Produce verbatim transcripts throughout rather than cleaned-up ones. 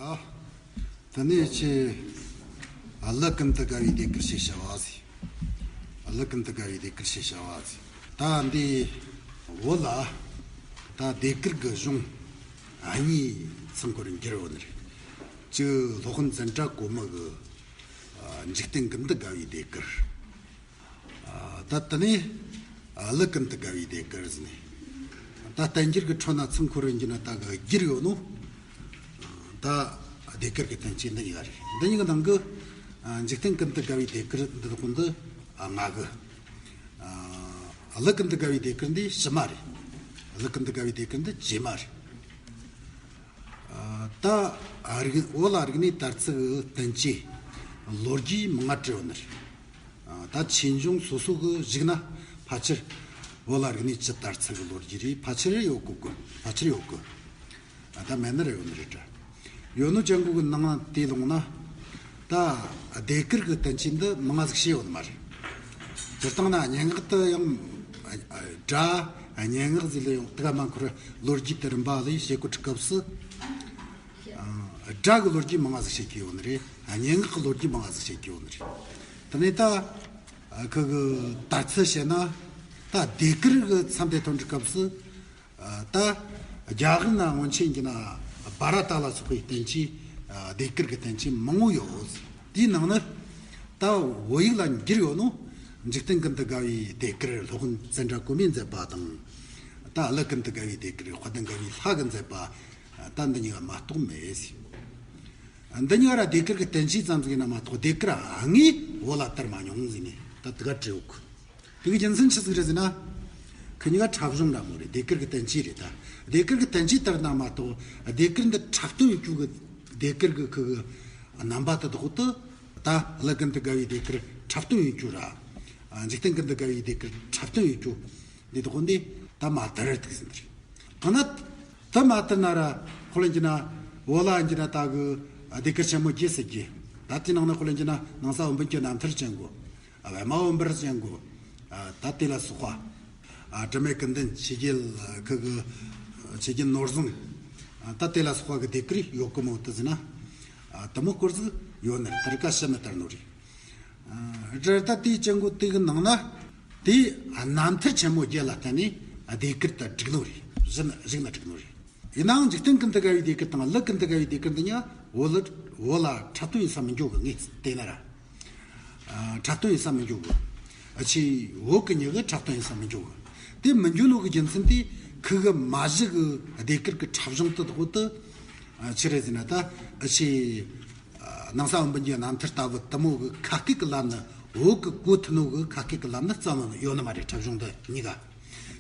ཨ། དེ་ནས་ཁྱེད་ཀླུ་ཀུན་ཏུ་དགའ་བའི་ཟློས་གར་ཞེས་བྱ་བ་ཟེར། ཀླུ་ཀུན་ཏུ་དགའ་བའི་ཟློས་གར་ཞེས་བྱ་བ་ཟེར། ད་འདི་བོད་ལ་ད་ཟློས་གར་གྱི་གཞུང་གཉིས་ཚང་ཁོ་རུ་འགྱུར་ཡོད་ནི་རེད། གཅིག་སློབ་དཔོན་ཙནྡྲ་གོ་མི་གི་ཨ། འཇིག་རྟེན་ཀུན་ཏུ་དགའ་བའི་ཟློས་གར། ཨ། ད་དེ་ནས་ཨ། ཀླུ་ཀུན་ཏུ་དགའ་བའི་ཟློས་གར་ཟེར་ནས། ད་བསྟན་འགྱུར་གྱི་ཁྲོད་ན་ཚང་ཁོ་རུ་འགྱུར་ན་ད་གི་བསྒྱུར་ཡོད་ནོ། ད་ཟློས་གར་གྱི་བསྟན་བཅོས་འདི་གཉིས་ཀ་རེད། འདི་གཉིས་ཀྱི་ནང་གི་ཨ། འཇིག་རྟེན་ཀུན་ཏུ་དགའ་བའི་ཟློས་གར་འདི་དག་འདི་ཨ། ལྔ་གི། ཨ། ཀླུ་ཀུན་ཏུ་དགའ་བའི་ཟློས་གར་འདི་ཕྱི་མ་རེད། ཀླུ་ཀུན་ཏུ་དགའ་བའི་ཟློས་གར་འདི་རྗེས་མ་རེད། ཨ། ད་ཨ། རིག་བོད་ལ་རིག་གནས་དར་ཚུལ་གྱི་བསྟན་བཅོས་ལོ་རྒྱུས་མང་ང་བྲིས་ཡོད་ནི་རེད། ཨ། ད་ཆོས་འབྱུང་སོ་སོ་གི་གཞུག་ན་ཕལ་ཆེར་བོད་ལ་རིག་གནས་ཇི་དར་ཚུལ་གྱི་ལོ་རྒྱུས་རེད། ཕལ་ཆེར་ཡོད་གི་གོ་ཕལ་ཆེར་ཡོད་གི། ཨ། ད་མེད་ནི་ར་ཡོད་ནི་རེད་དྲ། ཡོད་ནོ་ཅན་གོ་གི་ནང་དེ་ལོང་ན། ད་ཟློས་གར་གྱི་བསྟན་བཅོས་འདི་མང་ང་ཟིག་བྱས་ཡོད་ནི་མ་རེད། སྤྱིར་བཏང་ན་སྙན་ངག་ཏུ་ཡང་སྒྲ་སྙན་ངག་ཟིག་ལས་ཡང་དེ་ག་མ་འཁོར་ལོ་རྒྱུས་དེ་རིམ་པ་ལས་བྱེད་གོ་ཁྲི་སྐབས་སུ། ཨ། སྒྲ་གི་ལོ་རྒྱུས་མང་ང་ཟིག་བཤད་ཀྱི་ཡོད་ནི་རེད། སྙན་ངག་གི་ལོ་རྒྱུས་མང་ང་ཟིག་བཤད་ཀྱི་ཡོད་ནི་རེད། དེ་ནས་ད་ཨ། ཁུ་གི་དར་ཚུལ་བཤད་ན། ད་ཟློས་གར་གི་མཚམས་དེ་ཐོན་གྲི་སྐབས་སུ། ཨ། ད་རྒྱ་གར་ན་སྔོན་ཆད་ཀྱི་ན་བྷ་ར་ཏ་ལ་སོགས་པའི་བསྟན་བཅོས། ཨ། ཟློས་གར་གི་བསྟན་བཅོས་མང་བོ་ཡོད། དེའི་ནང་ནས་ད་བོད་ཡིག་ལ་འགྱུར་ཡོད་ནོ། འཇིག་རྟེན་ཀུན་ཏུ་དགའ་བའི་ཟློས་གར་སློབ་དཔོན་ཙནྡྲ་གོ་མིས་མཛད་པ་དང་། ད་ཀླུ་ཀུན་ཏུ་དགའ་བའི་ཟློས་གར་དཔལ་ལྡན་དགའ་བའི་ལྷ་གིས་མཛད་པ། ད་འདི་གཉིས་ཀ་མ་གཏོགས་མེད་ཟེར། འདི་གཉིས་ཀ་ར་ཟློས་གར་གྱི་བསྟན་བཅོས་ཙམ་ཟིག་ཡིན་ན་མ་གཏོགས་ཟློས་གར་དངོས་བོད་ལ་དར་མ་མྱོང་ཟེར་ནས་ད་དེ་ག་བྲིས་ཡོད་གི། དེ་གི་རྒྱུ་མཚན་ཆི་ཟིག་རེད་ཟེར་ན། ཁི་གཉིས་ཀ་འཁྲབ་གཞུང་འདྲ་མོ་རེད། ཟློས་གར་གྱི་བསྟན་བཅོས་རེད་ད། ཟློས་གར་གྱི་བསྟན་བཅོས་དར་ན་མ་གཏོགས་ཟློས་གར་འདི་འཁྲབ་སྟོན་ཡོད་རྒྱུ་གི། ཟློས་གར་གྱི་ཁུ་གི་རྣམ་པ་དེ་དག་དུ། ད་ཀླུ་ཀུན་ཏུ་དགའ་བའི་ཟློས་གར་འཁྲབ་སྟོན་ཡོད་རྒྱུ་ར། ཨ། འཇིག་རྟེན་ཀུན་ཏུ་དགའ་བའི་ཟློས་གར་འཁྲབ་སྟོན་ཡོད་རྒྱུ། འདི་དག་འདི་ད་མ་དར་ཐུག་ཟིན་དེ་རེད། ཨ་ན། ད་མ་དར་ན་ར་ཁོ་ལ་འགྱུར་ན་བོད་ལ་འགྱུར་ན་ད་གི་ཟློས་གར་ཆེན་མོ་བརྒྱད་ཟེར་གི། ད་དེ་ནང་ན་ཁོ་ལ་འགྱུར་ན་ནང་ས་འོམ་བུ་གི་རྣམ་ཐར་ཅན་གོ། ཨ། པདྨ་འོད་འབར་ཅན་གོ། ཨ། ད་དེ་ལ་སོགས་པ། ཨ། དྲི་མེད་ཀུན་ལྡན། ཆོས་རྒྱལ་ཁུ་གི། ཆོས་རྒྱལ་ནོར་བཟང་། ཨ། ད་དེ་ལ་སོགས་པ་གི་ཟློས་གར་ཡོད་གི་མོ་དེ་ཟེར་ན། ཨ། དེ་མོ་སྐོར་ཟིག་ཡོད་ནི་རེད། དེ་རིགས་ཀ་ཤི་ནི་དར་ནོ་རེད། ཨ། རེད་ད་དེའི་ཅན་གོ་དེ་གི་ནང་ན། དེ་རྣམ་ཐར་ཆེན་མོ་བརྒྱད་ལ་བརྟེན་ནས་ཟློས་གར་དེ་བསྒྲིགས་ནོ་རེད། གཞི་ནས་བསྒྲིགས་ནོ་རེད། ཡིན་ནའང་འཇིག་རྟེན་ཀུན་ཏུ་དགའ་བའི་ཟློས་གར་དང་ཀླུ་ཀུན་ཏུ་དགའ་བའི་ཟློས་གར་འདི་གཉིས་བོད་ལ་བོད་ལ་འཁྲབ་སྟོན་ཡེད་ས་མི་འགྱོ་གི། ངས་བལྟས་ན་ར། ཨ། འཁྲབ་སྟོན་ཡེད་ས་མི་འགྱོ་གི། ཨ། ཆི་བོད་གི་མྱི་གིས་འཁྲབ་སྟོན་ཡེད་ས་མི་འགྱོ་གི། དེ་མི་འགྱོ་ནོ་གི་རྒྱུ་མཚན་དེ་ཁུ་གི་མ་གཞི་གི་ཟློས་གར་གི་འཁྲབ་གཞུང་དེ་དག་དེ། ཨ། ཆི་རེད་ཟེར་ན་ད། ཨ། ཆི། ཨ། ནང་ས་འོམ་བུ་གི་རྣམ་ཐར་ལྟ་བུ་དེ་མོ་གི་ཁ་སྐད་གི་ལམ་ནས་བོད་གི་གོ་ཐུབ་ནོ་གི་ཁ་སྐད་གི་ལམ་ནས་བརྩམས་ཡོད་ནི་མ་རེད། འཁྲབ་གཞུང་འདི་གཉིས་ཀ།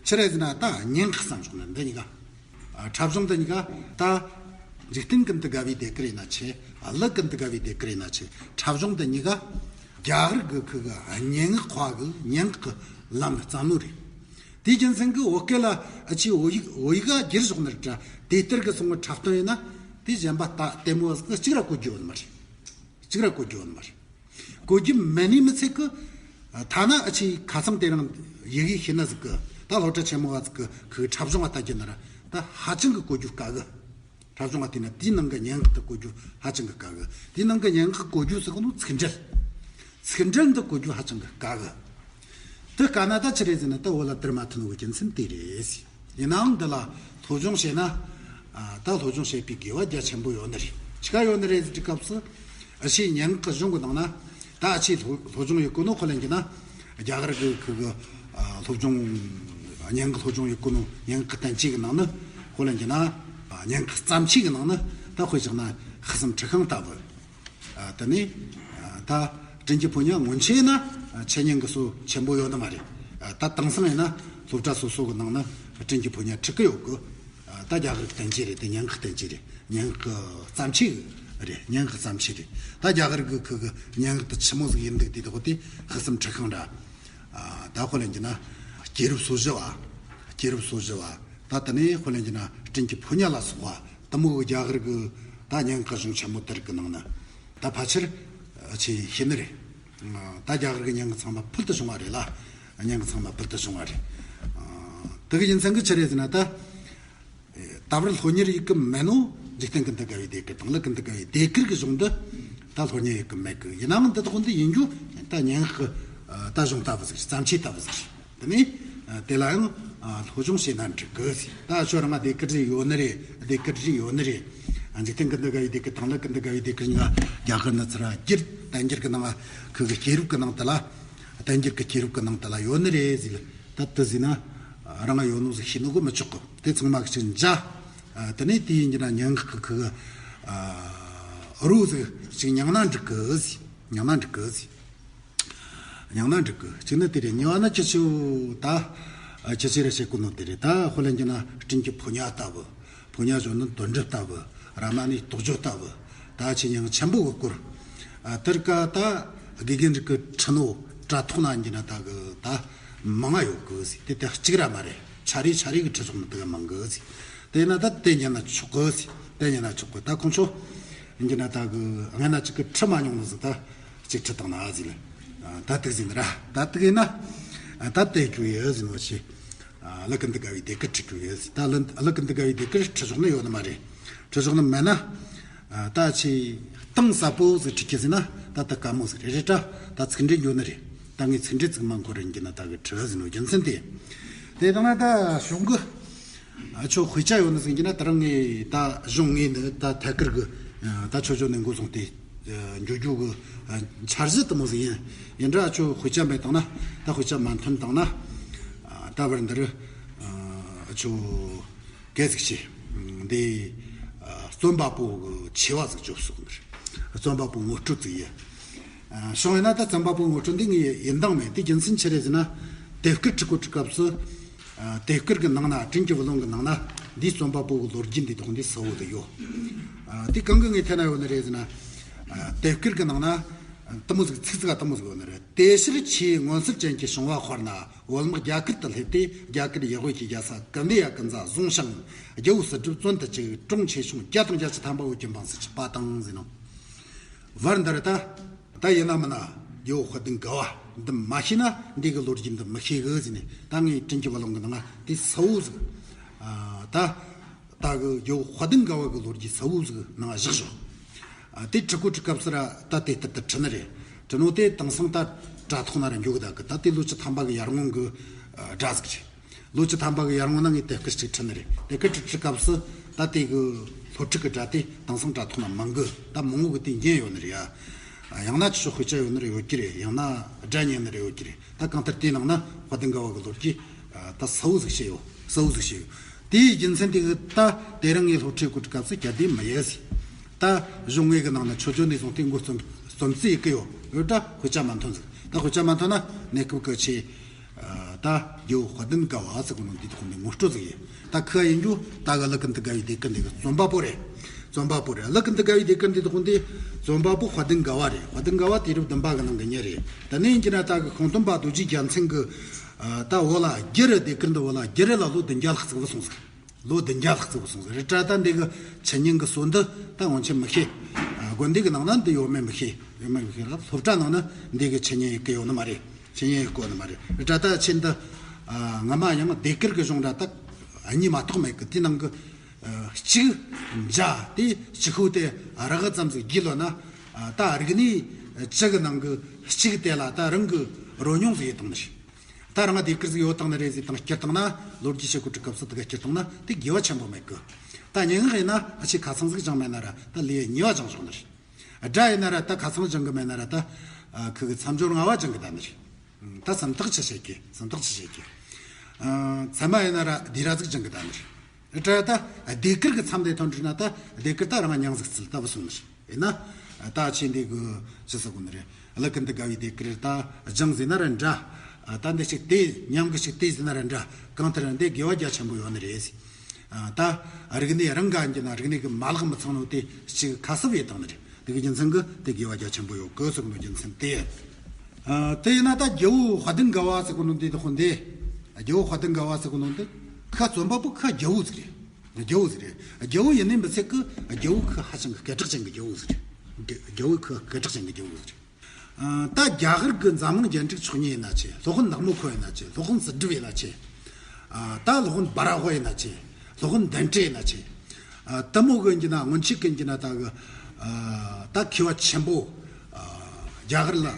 ཆི་རེད་ཟེར་ན་ད་སྙན་ངག་བརྩམས་ཆོག་ནི་འདི་གཉིས་ཀ། ཨ། འཁྲབ་གཞུང་འདི་གཉིས་ཀ་ད། འཇིག་རྟེན་ཀུན་ཏུ་དགའ་བའི་ཟློས་གར་ཡིན་ན་ཆི། ཀླུ་ཀུན་ཏུ་དགའ་བའི་ཟློས་གར་ཡིན་ན་ཆི། འཁྲབ་གཞུང་འདི་གཉིས་ཀ་རྒྱ་གར་གི་ཁུ་གི་སྙན་ངག་པ་གི་སྙན་ངག་གི་ལམ་ནས་བརྩམས་ནོ་རེད། དེའི་རྒྱུ་མཚན་གྱིས་བོད་སྐད་ལ་ཨ་ཆི་བོད་ཡིག་བོད་ཡིག་ག་བསྒྱུར་ཆོག་ནི་རེད་དྲ། དེ་ལྟར་གི་སོང་བའི་འཁྲབ་སྟོན་ཡིན་ན། དེ་གཞན་པ་ལྟ་ལྟད་མོ་བ་ཟིག་གིས་གཅིག་ར་གོ་རྒྱུ་ཡོད་ནི་མ་རེད། གཅིག་ར་གོ་རྒྱུ་ཡོད་ནི་མ་རེད། གོ་རྒྱུ་མེད་ནི་མི་ཚད་གི། ཐ་ན་ཨ་ཆི་ཁ་སང་དེ་རིང་ཡི་གེ་ཤེས་ན་ཟིག་གི། ད་སློབ་གྲྭ་ཆེན་མོ་བ་ཟིག་གི་ཁུ་འཁྲབ་གཞུང་བ་ལྟ་རྒྱུ་ན་ར་ད་ཧ་ཅང་གི་གོ་རྒྱུ་དཀའ་གི། འཁྲབ་གཞུང་བ་དེ་ན་དེའི་ནང་གི་སྙན་ངག་དེ་གོ་རྒྱུ་ཧ་ཅང་གི་དཀའ་གི། དེའི་ནང་གི་སྙན་ངག་གོ་རྒྱུ་ཟེར་གོ་ནོ་ཚིག་འགྲེལ། ཚིག་འགྲེལ་འདི་གོ་རྒྱུ་ཧ་ཅང་གི་དཀའ་གི། དེ་དཀའ་ན་ད་ཆི་རེད་ཟེར་ན་ད་བོད་ལ་དར་མ་ཐུབ་ནོ་གི་རྒྱུ་མཚན་དེ་རེད། ཡིན་ནའང་འདི་ལ་སློབ་སྦྱོང་བྱས་ན། ཨ། ད་སློབ་སྦྱོང་བྱེད་པའི་དགེ་བ་རྒྱ་ཆེན་པོ་ཡོད་ནི་རེད། ཆི་ག་ཡོད་ནི་རེད་ཟེར་དུས་སྐབས་སུ། ཨ་ཆི་སྙན་ངག་གི་གཞུང་གི་ནང་ན། ད་ཨ་ཆི་སློབ་སློབ་སྦྱོང་ཡེད་གོ་ནོ་ཁོ་ལ་འགྱུར་ན། རྒྱ་གར་གི་ཁུ་གི། ཨ། སློབ་སྦྱོང་། སྙན་ངག་སློབ་སྦྱོང་ཡེད་གོ་ནོ་སྙན་ངག་གི་བསྟན་བཅོས་གི་ནང་ནས་ཁོ་ལ་འགྱུར་ན། ཨ། སྙན་ངག་བརྩམས་ཆོས་གི་ནང་ནས་ད་དཔེ་བཞག་ན་ཧི་གསུམ་འཁྲིད་ཤིང་ལྟ་བུ། ཨ། དེ་ནས། ཨ། ད་དྲིན་གྱི་ཕོ་ཉ་སྔོན་ཆད་ན། ཨ། འཆད་ཉན་གི་སྲོལ་ཆེན་པོ་ཡོད་ནི་མ་རེད། ཨ། ད་དེང་སང་ཡིན་ན་སློབ་གྲྭ་སོ་སོ་གི་ནང་ན་དྲིན་གྱི་ཕོ་ཉ་ཁྲིད་གི་ཡོད་གི། ཨ། ད་རྒྱ་གར་གི་བསྟན་བཅོས་རེད། དེ་སྙན་ངག་བསྟན་བཅོས་རེད། སྙན་ངག་གི་བརྩམས་ཆོས་རེད། སྙན་ངག་གི་བརྩམས་ཆོས་རེད། ད་རྒྱ་གར་གི་ཁུ་གི་སྙན་ངག་དེ་ཆི་མོ་ཟིག་ཡིན་འདུག་དེ་དག་དེ་ཧི་གསུམ་འཁྲིད་ཤིང་འདྲ། ཨ། ད་ཁོ་ལ་འགྱུར་ན་སྐྱེས་རབས་སོ་བཞི་བ། སྐྱེས་རབས་སོ་བཞི་བ། ད་དེ་ནས་ཁོ་ལ་འགྱུར་ན་དྲིན་གྱི་ཕོ་ཉ་ལ་སོགས་པ། དེ་མོ་གི་རྒྱ་གར་གི་ད་སྙན་ངག་གཞུང་ཆེན་མོ་དེ་རིགས་གི་ནང་ན། ད་ཕལ་ཆེར་ཨ་ཆི་ཤེས་ནི་རེད། ད་རྒྱ་གར་གི་སྙན་ངག་ཚང་མ་ཕུལ་དུ་བྱུང་བ་རེད་ལ། སྙན་ངག་ཚང་མ་ཕུལ་དུ་བྱུང་བ་རེད། ཨ། དེ་གི་རྒྱུ་མཚན་གྱིས་ཆི་རེད་ཟེར་ན་ད། ད་བར་སློབ་གཉེར་ཡེད་གི་མེད་ནོ། འཇིག་རྟེན་ཀུན་ཏུ་དགའ་བའི་ཟློས་གར་དང་གླུ་ཀུན་ཏུ་དགའ་བའི་ཟློས་གར་གྱི་གཞུང་འདི་ད་སློབ་གཉེར་ཡོད་གི་མེད་གི། ཡིན་ནའང་འདི་དག་འདི་ཡིན་རྒྱུ་ད་སྙན་ངག་གི་ད་གཞུང་ལྟ་བུ་ཟིག་རེད། བརྩམས་ཆོས་ལྟ་བུ་ཟིག་རེད། དེ་ནས་དེ་ལ་ཡང་སློབ་སྦྱོང་བྱས་ན་འགྲིག་གི་ཟེར། ད་ཁྱོད་རང་ང་ཟློས་གར་རིག་ཡོད་ནི་རེད། ཟློས་གར་རིག་ཡོད་ནི་རེད། འཇིག་རྟེན་ཀུན་ཏུ་དགའ་བའི་ཟློས་གར་དང་གླུ་ཀུན་ཏུ་དགའ་བའི་ཟློས་གར་གཉིས་ཀ་རྒྱ་གར་ནས་ཚུར་བསྒྱུར། བསྟན་འགྱུར་གྱི་ནང་ང་ཁུ་གི་སྐྱེས་རབས་ཀྱི་ནང་དུ་ལ། བསྟན་འགྱུར་གྱི་སྐྱེས་རབས་ཀྱི་ནང་དུ་ལ་ཡོད་ནི་རེད་ཟེར། ད་དེ་ཟེར་ན་རང་ང་ཡོད་ནོ་ཟིག་ཤེས་ནོ་གི་མི་ཆོག་གི། དེ་ཚང་མ་གི་ཅིག་འཇའ། དེ་ནས་དེ་ཡིན་གྱི་ན་སྙན་ངག་གི་ཁུ་གི་རོ་ཟིག་ཅིག་མྱངས་ན་འགྲིག་གི་ཟེར། མྱངས་ན་འགྲིག་གི་ཟེར། མྱངས་ན་འགྲིག་གི། གཅིག་ནི་དེ་རེད། གཉིས་པ་ནི་ཁྱེད་ཆོ་ད། ཨ། ཁྱེད་ཆོས་ར་བཤད་གོ་ནོ་དེ་རེད། ད་དཔེ་ལེན་རྒྱུ་ན་སྤྲིན་གྱི་ཕོ་ཉ་ལྟ་བུ། ཕོ་ཉ་ཞོན་ནི་དོན་འགྲུབ་ལྟ་བུ། ར་མ་ཎའི་རྟོགས་བརྗོད་ལྟ་བུ། ད་ཆོས་ཉིད་ཆེན་པོ་གི་སྐོར། ཨ། དེར་ཀ་ད་དགེ་རྒན་རིགས་ཀྱི་ཁྲིད་ནོ་དྲ་ཐོག་ན་ཡིན་རྒྱུ་ན་ད་གི་ད་མང་ང་ཡོད་གི་ཟེར། དེ་ད་གཅིག་ར་མ་རེད། ཆ་རེ་ཆ་རེ་གི་ཁྲིད་ཕྱོགས་ནི་དེ་ག་མང་གི་ཟེར། དེ་ན་ད་དེ་ཉན་ན་ཆོག་གི་ཟེར། དེ་ཉན་ན་ཆོག་གི། ད་ཁོང་ཚོ་ཡིན་རྒྱུ་ན་ད་གི་སྔ་ན་གཅིག་གི་ཁྲིད་མ་མྱོང་ནོ་ཟིག་ད་གཅིག་ཁྲིད་བཏང་ན་ཟེར་ལ། ད་དེ་ཟིན་ར། ད་དེ་ཡིན་ན་ད་དེ་རྒྱུ་ཡོད་ཟེར་ནོ་ཆེ། གླུ་ཀུན་ཏུ་དགའ་བའི་ཟློས་གར་ཁྲིད་རྒྱུ་ཡོད་ཟེར། ད་གླུ་གླུ་ཀུན་ཏུ་དགའ་བའི་ཟློས་གར་ཁྲིད་ཕྱོགས་ནི་ཡོད་ནི་མ་རེད། ཁྲིད་ཕྱོགས་ནི་མེད་ན། ད་ཆེ་གཏིང་ཟབ་པོ་ཟིག་ཁྲིད་རྒྱུ་ཟེར་ན་ད་ད་དཀའ་མོ་ཟིག་རེད། རེད་དྲ། ད་ཚིག་འགྲེལ་ཡོད་ནི་རེད། ད་ངས་ཚིག་འགྲེལ་ཙིག་མ་འཁོར་རིན་གྱི་ན་ད་གི་ཁྲིད་ཟིན་ནོ་རྒྱུ་མཚན་དེ། དེ་དང་ན་ད་གཞུང་གི། ཨ། ཁྱོད་དཔེ་ཆ་ཡོད་ནི་ཟིན་གྱི་ན་ད་རང་ངས་ད་གཞུང་ངས་ནི་ད་ཐད་ཀར་གི། ཨ། ད་ཆོས་ཕྱོགས་ནས་འགོ་བཟུང་སྟེ། ཨ། འགྱོ་རྒྱུ་གི། ཨ། འཆར་གཞི་དུ་མོ་ཟིག་ཡིན། ཡིན་འདྲ་ཁྱོད་དཔེ་ཆ་མེད་དང་ན། ད་དཔེ་ཆ་མ་ཐོན་དང་ན། ཨ། ད་བར་འདིར། ཨ། ཁྱོད། གལ་ཟིག་ཆེ། འདི། ཨ། རྩོམ་པ་པོ་གི་ཆེ་བ་ཟིག་བཅོ་སོག་འདིར། རྩོམ་པ་པོ་ངོ་སྤྲོད་ཟིག་ཡིན། ཨ། བྱུང་ཡིན་ན་ད་རྩོམ་པ་པོ་ངོ་སྤྲོད་འདི་ངས་ཡིན་དང་མེད། དེ་རྒྱུ་མཚན་ཆི་རེད་ཟེར་ན། ཟློས་གར་ཁྲིད་གོ་ཁྲིད་སྐབས་སུ། ཨ། ཟློས་གར་གི་ནང་ན་སྤྲིན་གྱི་བུ་ལོན་གི་ནང་ན་འདིའི་རྩོམ་པ་པོ་གི་ལོ་རྒྱུས་འདི་དག་འདི་གསལ་བོ་དུ་ཡོད། ཨ། དེ་གང་གི་ངས་ཐད་ན་ཡོད་ནི་རེད་ཟེར་ན། ཨ། ཟློས་གར་གི་ནང་ན། དུ་མོ་ཟིག་ཚིག་ཚིག་ག་དུ་མོ་ཟིག་ཡོད་ནི་རེད། དེ་ཕྱིར་ཆེས་མངོན་གསལ་ཅན་གྱི་བྱུང་བ་དཔེར་ན། བོད་དམག་རྒྱ་གར་དུ་སླེབས་ཏེ་རྒྱ་གར་ཡུལ་དབུས་ཀྱི་རྒྱལ་ས་ཀིལ་ནེ་ཡ་ཀུན་ཟ་བཟུང་ཞིང་། རྒྱལ་པོ་གསེར་སྒྲུབ་བཙོན་དུ་བཅུག། གྲོང་ཆེ་ཆུང་བརྒྱ་དང་བརྒྱད་ཅུ་ཐམ་པ་བོད་ཀྱི་འབངས་སུ་ཆགས་པ་དང་ཟེར་ནོ། བར་འདིར་ད། ད་ཡིན་ན་མིན་ན་རྒྱལ་པོ་དཔལ་ལྡན་དགའ་བ་འདི་མ་ཤེས་ན་འདི་གི་ལོ་རྒྱུས་འདི་མི་ཤེས་གི་ཟེར་ནས། ད་ངས་སྤྲིན་གྱི་བུ་ལོན་གི་ནང་ང་དེ་གསལ་བོ་ཟིག་ཨ། ད། ད་གི་རྒྱལ་པོ་དཔལ་ལྡན་དགའ་བ་གི་ལོ་རྒྱུས་གསལ་བོ་ཟིག་ནང་བཞག་ཞོག་ཨ། དེ་ཁྲིད་གོ་ཁྲིད་སྐབས་སུ་ར་ད་དེ་ལྟར་དུ་ཁྲིད་ནི་རེད། ཁྲིད་ནོ་དེ་དེང་སང་ད་དྲ་ཐོག་ན་ར་འགྱོ་གི་ད་གི། ད་དེ་ལོ་བཅུ་ཐམ་པ་གི་ཡར་སྔོན་གི། ཨ། སྒྲ་ཟིག་རེད། ལོ་བཅུ་ཐམ་པ་གི་ཡར་སྔོན་ན་ངས་དེབ་སྐུ་ཅིག་ཁྲིད་ནི་རེད། དེབ་སྐུ་ཁྲིད་ཁྲིད་སྐབས་སུ་ད་དེ་གི་སློབ་ཁྲིད་གི་སྒྲ་དེ་དེང་སང་དྲ་ཐོག་ན་མང་གི། ད་མང་བོ་གི་དེ་ཉན་ཡོད་ནི་རེད་ཡ། ཡང་ན་ཁྱེད་ཆོ་དཔེ་ཆ་ཡོད་ནི་རེ་ཡོད་ཀྱི་རེད། ཡང་ན་སྒྲ་ཉན་ནི་རེ་ཡོད་ཀྱི་རེད། ད་གང་ལྟར་དེའི་ནང་ན་དཔལ་ལྡན་དགའ་བ་གི་ལོ་རྒྱུས་ད་གསལ་བོ་ཟིག་བཤད་ཡོད། གསལ་བོ་ཟིག་བཤད་ཡོད། དེའི་རྒྱུ་མཚན་དེ་གི་ད་དེ་རིང་ངས་སློབ་ཁྲིད་གོ་སྐབས་སུ་གྱ་དེ་མི་ཡེ་ཟིག་ད་གཞུང་དངོས་གི་ནང་ན་ཆོས་ཆོས་ནས་བཟུང་སྟེ་མགོ་རྩོམ་རྩོམ་རྩིས་ཡི་གི་ཡོད། ཡོད་ད་དཔེ་ཆ་མ་ཐོན་ཟིག་ད་དཔེ་ཆ་མ་ཐོན་ན་གནས་སྐབས་གི་ཆེ། ད་རྒྱལ་པོ་དཔལ་ལྡན་དགའ་བ་ཟེར་གོ་ནོ་འདི་དག་འདི་ངོ་སྤྲོད་ཟིག་ཡིན། ད་ཁོ་ཡིན་རྒྱུ་ད་གི་གླུ་ཀུན་ཏུ་དགའ་བའི་ཟློས་གར་འདི་གི་རྩོམ་པ་པོ་རེད། རྩོམ་པ་པོ་རེད། གླུ་ཀུན་ཏུ་དགའ་བའི་ཟློས་གར་འདི་དག་འདི་རྩོམ་པ་པོ་དཔལ་ལྡན་དགའ་བ་རེད། དཔལ་ལྡན་དགའ་བ་དུས་རབས་བདུན་པ་གི་ནང་གི་མྱི་རེད། ད་ནི་ཡིན་གྱི་ན་ད་གི་ཤིང་སྟོན་པ་རྡོ་རྗེ་རྒྱལ་མཚན་གི། ད་འོ་ལ་རྒྱུ་རུ་ཟློས་གར་འདི་འོ་ལ་རྒྱུ་རུ་ལ་ལོ་བདུན་བརྒྱ་ལྷག་ཙིག་བུད་སོང་ཟིག་ལོ་བདུན་བརྒྱ་ལྷག་ཙིག་བུད་སོང་ཟིག་རེད་དྲ། ད་འདི་གི་འཆད་ཉན་གི་སྲོལ་འདི་ད་ངོ་ཆེ་མི་ཤེས། དགོན་སྡེ་གི་ནང་ན་འདི་ཡོད་མེད་མི་ཤེས། ཡོད་མེད་མི་ཤེས་ལ། སློབ་གྲྭ་ནང་ན་འདི་གི་འཆད་ཉན་ཡི་གི་ཡོད་ནི་མ་རེད། འཆད་ཉན་ཡི་གོ་ནི་མ་རེད། རེད་དྲ། ད་ཆེད་འདི་ངོ་མ་ཡང་ཟློས་གར་གི་གཞུང་འདྲ་ད་གཉིས་མ་གཏོགས་མེད་གི། དེ་ནང་གི་གཅིག་འཇའ་དེ་གཅིག་ཤོས་དེ་རགས་ཙམ་ཟིག་བརྒྱུད་ལོ་ན། ད་རིག་གནས་བཅུ་གི་ནང་གི་གཅིག་དེ་ལ་ད་རང་གི་རོལ་མྱོང་ཟིག་ཡོད་དང་ནི་རེད། ད་རང་ང་ཟློས་གར་ཟིག་ཡོད་དང་ནི་རེད་ཟེར་དང་བསྐྱུར་བཏང་ན། ལོ་རྒྱུས་བཤད་གོ་ཁྲིད་སྐབས་སུ་དེ་ག་བསྐྱུར་བཏང་ན་དེ་དགེ་བ་ཆེན་པོ་མེད་གི། ད་སྙན་ངག་ཡིན་ན་ཨ་ཆེ་ཁ་ཚང་ཟིག་སྦྱངས་མེད་ན་ར་ད་ལེའུ་གཉིས་པ་སྦྱངས་ཆོག་ནི་རེད། སྒྲ་ཡིན་ན་ར་ད་ཁ་ཚང་སྦྱང་གི་མེད་ན་ར་ད་ཁུ་གི་མཚམས་སྦྱོར་ལྔ་པ་སྦྱང་གི་ད་ནི་རེད། ད་སུམ་རྟགས་ཅི་བྱེད་ཀྱི། སུམ་རྟགས་ཅི་བྱེད་ཀྱི། ཚད་མ་ཡིན་ན་ར་ལྡེ་ར་ཟིག་སྦྱང་གི་ད་ནི་རེད། སྒྲ་ད་ཟློས་གར་གི་མཚམས་དེ་ཐོན་འགྲིག་ན་ད་ཟློས་གར་ད་རང་ང་མྱང་ཟིག་རྩིས་ལྟ་བུ་སོང་ནི་རེད། ཡིན་ན། ད་ཆེ་འདི་གི་ཅི་ཟེར་གོ་ནི་རེད། གླུ་ཀུན་ཏུ་དགའ་བའི་ཟློས་གར་ད་སྦྱངས་ཟིན་ན་ར་འདྲ། ད་འདི་ཞིག་དེ་མཉམ་གི་ཞིག་དེ་ཟིན་ན་ར་འདྲ། གང་ལྟར་འདི་དགེ་བ་རྒྱ་ཆེན་པོ་ཡོད་ནི་རེད། ད་རིག་གནས་རང་ག་འགྱུར་ན་རིག་གནས་གི་མ་ལག་མི་ཚང་ནོ་དེ་ཞིག་ཁ་གསབ་ཡེད་བཏང་ནི་རེད། དེ་གི་རྒྱུ་མཚན་གི་དེ་དགེ་བ་རྒྱ་ཆེན་པོ་ཡོད་གི་ཟེར་གོ་ནོ་རྒྱུ་མཚན་དེ། དེ་ཡིན་ན་ད་རྒྱལ་པོ་དཔལ་ལྡན་དགའ་བ་ཟེར་གོ་ནོ་འདི་དག་འདི། རྒྱལ་པོ་དཔལ་ལྡན་དགའ་བ་ཟེར་གོ་ནོ་འདི། ཁ་རྩོམ་པ་པོ་ཁ་རྒྱལ་པོ་ཟིག་རེད། རྒྱལ་པོ་ཟིག་རེད། རྒྱལ་པོ་ཡིན་ནི་མི་ཚད་གི་རྒྱལ་པོ་ཁ་ཧ་ཅང་གི་སྐད་གྲགས་ཅན་གི་རྒྱལ་པོ་ཟིག་རེད། རྒྱལ་པོ་ཁ་སྐད་གྲགས་ཅན་གི་རྒྱལ་པོ་ཟིག་རེད། ད་རྒྱ་གར་གི་འཛམ་གླིང་རྒྱལ་འབྲིང་མཆོག་གཉིས་ཡིན་ན་ཆེ། སློབ་དཔོན་ནག་མོ་ཁོ་ཡིན་ན་ཆེ། སློབ་དཔོན་གསེར་སྒྲུབ་ཡིན་ན་ཆེ། ད་སློབ་དཔོན་སྦ་ར་ཧོ་ཡིན་ན་ཆེ། སློབ་དཔོན་དཎྜི་ཡིན་ན་ཆེ། ཨ། དེ་མོ་གི་ཡིན་གྱི་ན། སྔོན་ཆད་གི་ཡིན་གྱི་ན། ད་གི། ཨ། ད་མཁས་པ་ཆེན་པོ། ཨ། རྒྱ་གར་ལ།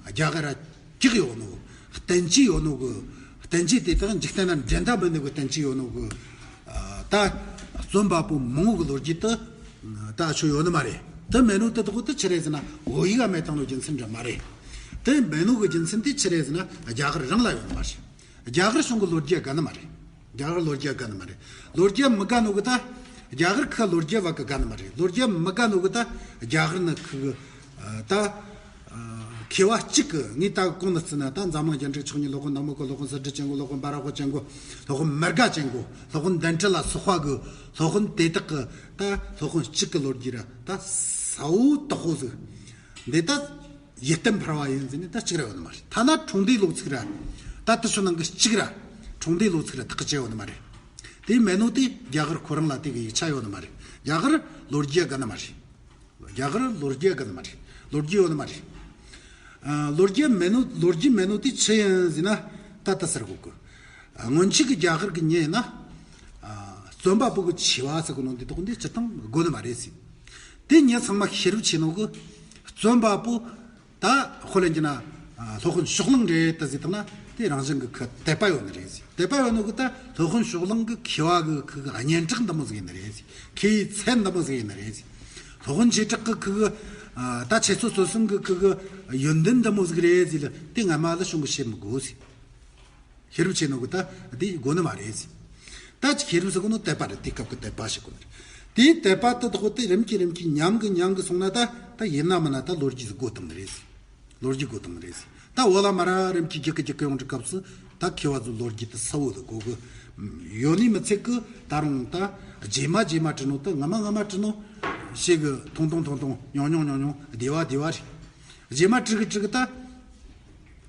རྒྱ་གར་ར་སྐྱེས་ཡོད་ནོ། བསྟན་བཅོས་ཡོད་ནོ་གི། བསྟན་བཅོས་དེ་དག་འཇིག་རྟེན་ན་འགྲན་ཟླ་མེད་ནོ་གི་བསྟན་བཅོས་ཡོད་ནོ་གི། ཨ། ད་རྩོམ་པ་པོ་མང་བོ་གི་ལོ་རྒྱུས་དེ་ད་ཆོ་ཡོད་ནི་མ་རེད། དེ་མེད་ནོ་དེ་དག་དེ་ཆི་རེད་ཟེར་ན། བོད་ཡིག་ག་མེད་བཏང་ནོ་རྒྱུ་མཚན་འདྲ་མ་རེད། དེ་མེད་ནོ་གི་རྒྱུ་མཚན་དེ་ཆི་རེད་ཟེར་ན། རྒྱ་གར་རང་ལ་ཡོད་ནི་མ་རེད། རྒྱ་གར་གཞུང་གི་ལོ་རྒྱུས་དགའ་ནི་མ་རེད། རྒྱ་གར་ལོ་རྒྱུས་དགའ་ནི་མ་རེད། ལོ་རྒྱུས་མི་དགའ་ནོ་གི་ད། རྒྱ་གར་ཁ་ལོ་རྒྱུས་བ་གི་དགའ་ནི་མ་རེད། ལོ་རྒྱུས་མི་དགའ་ནོ་གི་ད། རྒྱ་གར་ནི་ཁི་གི། ཨ། ད། ཨ། མཁས་པ་གཅིག་གི། ངས་ད་གོང་ནས་བརྩིས་ན། ད་འཛམ་གླིང་རྒྱལ་འགྲིག་ཆོས་ཉིད་སློབ་དཔོན་ནག་མོ་ཁོ། སློབ་དཔོན་གསེར་སྦྲེལ་ཅན་གོ། སློབ་དཔོན་འབའ་ར་ཧོ་ཅན་གོ། སློབ་དཔོན་མར་ག་ཅན་གོ། སློབ་དཔོན་དཎྜི་ལ་སོགས་པ་གི། སློབ་དཔོན་དེ་དག་གི་ད། སློབ་དཔོན་གཅིག་གི་ལོ་རྒྱུས་ར་ད་གསལ་བོ་དག་པོ་ཟིག། འདི་ད་ཡིད་བརྟན་འཕར་བ་ཡིན་ཟེར་ནས་ད་གཅིག་ར་ཡོད་ནི་མ་རེད། ཐ་ན་འཁྲུངས་འདས་ལོ་ཚིགས་ར། ད་དེ་ཚོ་ནང་གི་གཅིག་ར། འཁྲུངས་འདས་ལོ་ཚིགས་ར་ཐག་གཅོད་ཡོད་ནི་མ་རེད། དེ་མེད་ནོ་དེ་རྒྱ་གར་ཁོ་རང་ལ་དེ་གི་ཡིག་ཆ་ཡོད་ནི་མ་རེད། རྒྱ་གར་ལོ་རྒྱུས་དགའ་ནི་མ་རེད། རྒྱ་གར་ལོ་རྒྱུས་དགའ་ནི་མ་རེད། ལོ་རྒྱུས་ཡོད་ནི་མ་རེད། ཨ། ལོ་རྒྱུས་མེད་ནོ། ལོ་རྒྱུས་མེད་ནོ་དེ་ཆི་ཡིན་ཟེར་ན། ད་ད་ཟེར་གོ་གི། ཨ། སྔོན་ཆད་ཀྱི་རྒྱ་གར་གྱི་མྱི་ཡིན་ན། ཨ། རྩོམ་པ་པོ་གི་ཆེ་བ་ཟེར་གོ་ནོ་འདི་དག་འདི་སྤྱིར་བཏང་དགོས་ནི་མ་རེད་ཟེར། དེ་མྱི་ཚང་མ་ཤེས་རབ་ཆེ་ནོ་གི། རྩོམ་པ་པོ་ད་དཔེ་ལེན་གྱི་ན། ཨ། སློབ་དཔོན་ཕྱོགས་གླང་རེད་ད་ཟེར་བཏང་ན། དེ་རང་བཞིན་གྱི་ཁོ་དད་པ་ཡོད་ནི་རེད་ཟེར། དད་པ་ཡོད་ནོ་གི་ད་སློབ་དཔོན་ཕྱོགས་གླང་གི་མཁས་པ་གི་ཁོ་གི་སྙན་གྲགས་འདི་མོ་ཟིག་ཡིན་ནི་རེད་ཟེར། མཁས་པའི་ཚད་འདི་མོ་ཟིག་ཡིན་ནི་རེད་ཟེར། སློབ་དཔོན་ཆོས་གྲགས་ཀྱི་ཁོ་གི། ཨ། ད་འཆད་རྩོད་རྩོད་གསུམ་གྱི་ཁོ་གི་ཡོན་ཏན་འདི་མོ་ཟིག་རེད་ཟེར་ལ། དེ་སྔ་མ་ལ་གཞུང་གི་བཤད་མི་དགོས་ཟེར། ཤེས་རབ་ཆེ་ནོ་གི་ད་དེ་དགོས་ནི་མ་རེད་ཟེར། ད་ཅིག་ཤེས་རབ་ཟེར་གོ་ནོ་དད་པ་རེད། དེ་སྐབས་ཀྱི་དད་པ་ཞིག་དགོས་ནི་རེད། དེའི་དད་པ་དེ་དག་དེ་རིམ་གྱིས་རིམ་གྱིས་ཉམས་གི་ཉམས་གི་སོང་ན། ད་ད་ཡིན་ན་མིན་ན་ད་ལོ་རྒྱུས་ཟིག་དགོས་བཏང་ནི་རེད་ཟེར། ལོ་རྒྱུས་དགོས་བཏང་ནི་རེད་ཟེར། ད་འོ་ལ་མ་ར་རིམ་གྱིས་རྒྱུག་གི་རྒྱུག་གི་ཡོང་དུས་སྐབས་སུ། ད་མཁས་པ་ཚོ་ལོ་རྒྱུས་དེ་གསལ་བོ་ཟིག་དགོས་གི་ཡོད་ནི་མི་ཚད་གི། ད་རུང་ད་རྗེས་མ་རྗེས་མ་བྲིས་ནོ་དེ། སྔ་མ་སྔ་མ་བྲིས་ནོ་ཞེ་གི་ཐུང་ཐུང་ཐུང་ཐུང་། ཉུང་ཉུང་ཉུང་ཉུང་། བདེ་བ་བདེ་བ་རེད། རྗེས་མ་བྲིས་གི་བྲིས་གི་ད།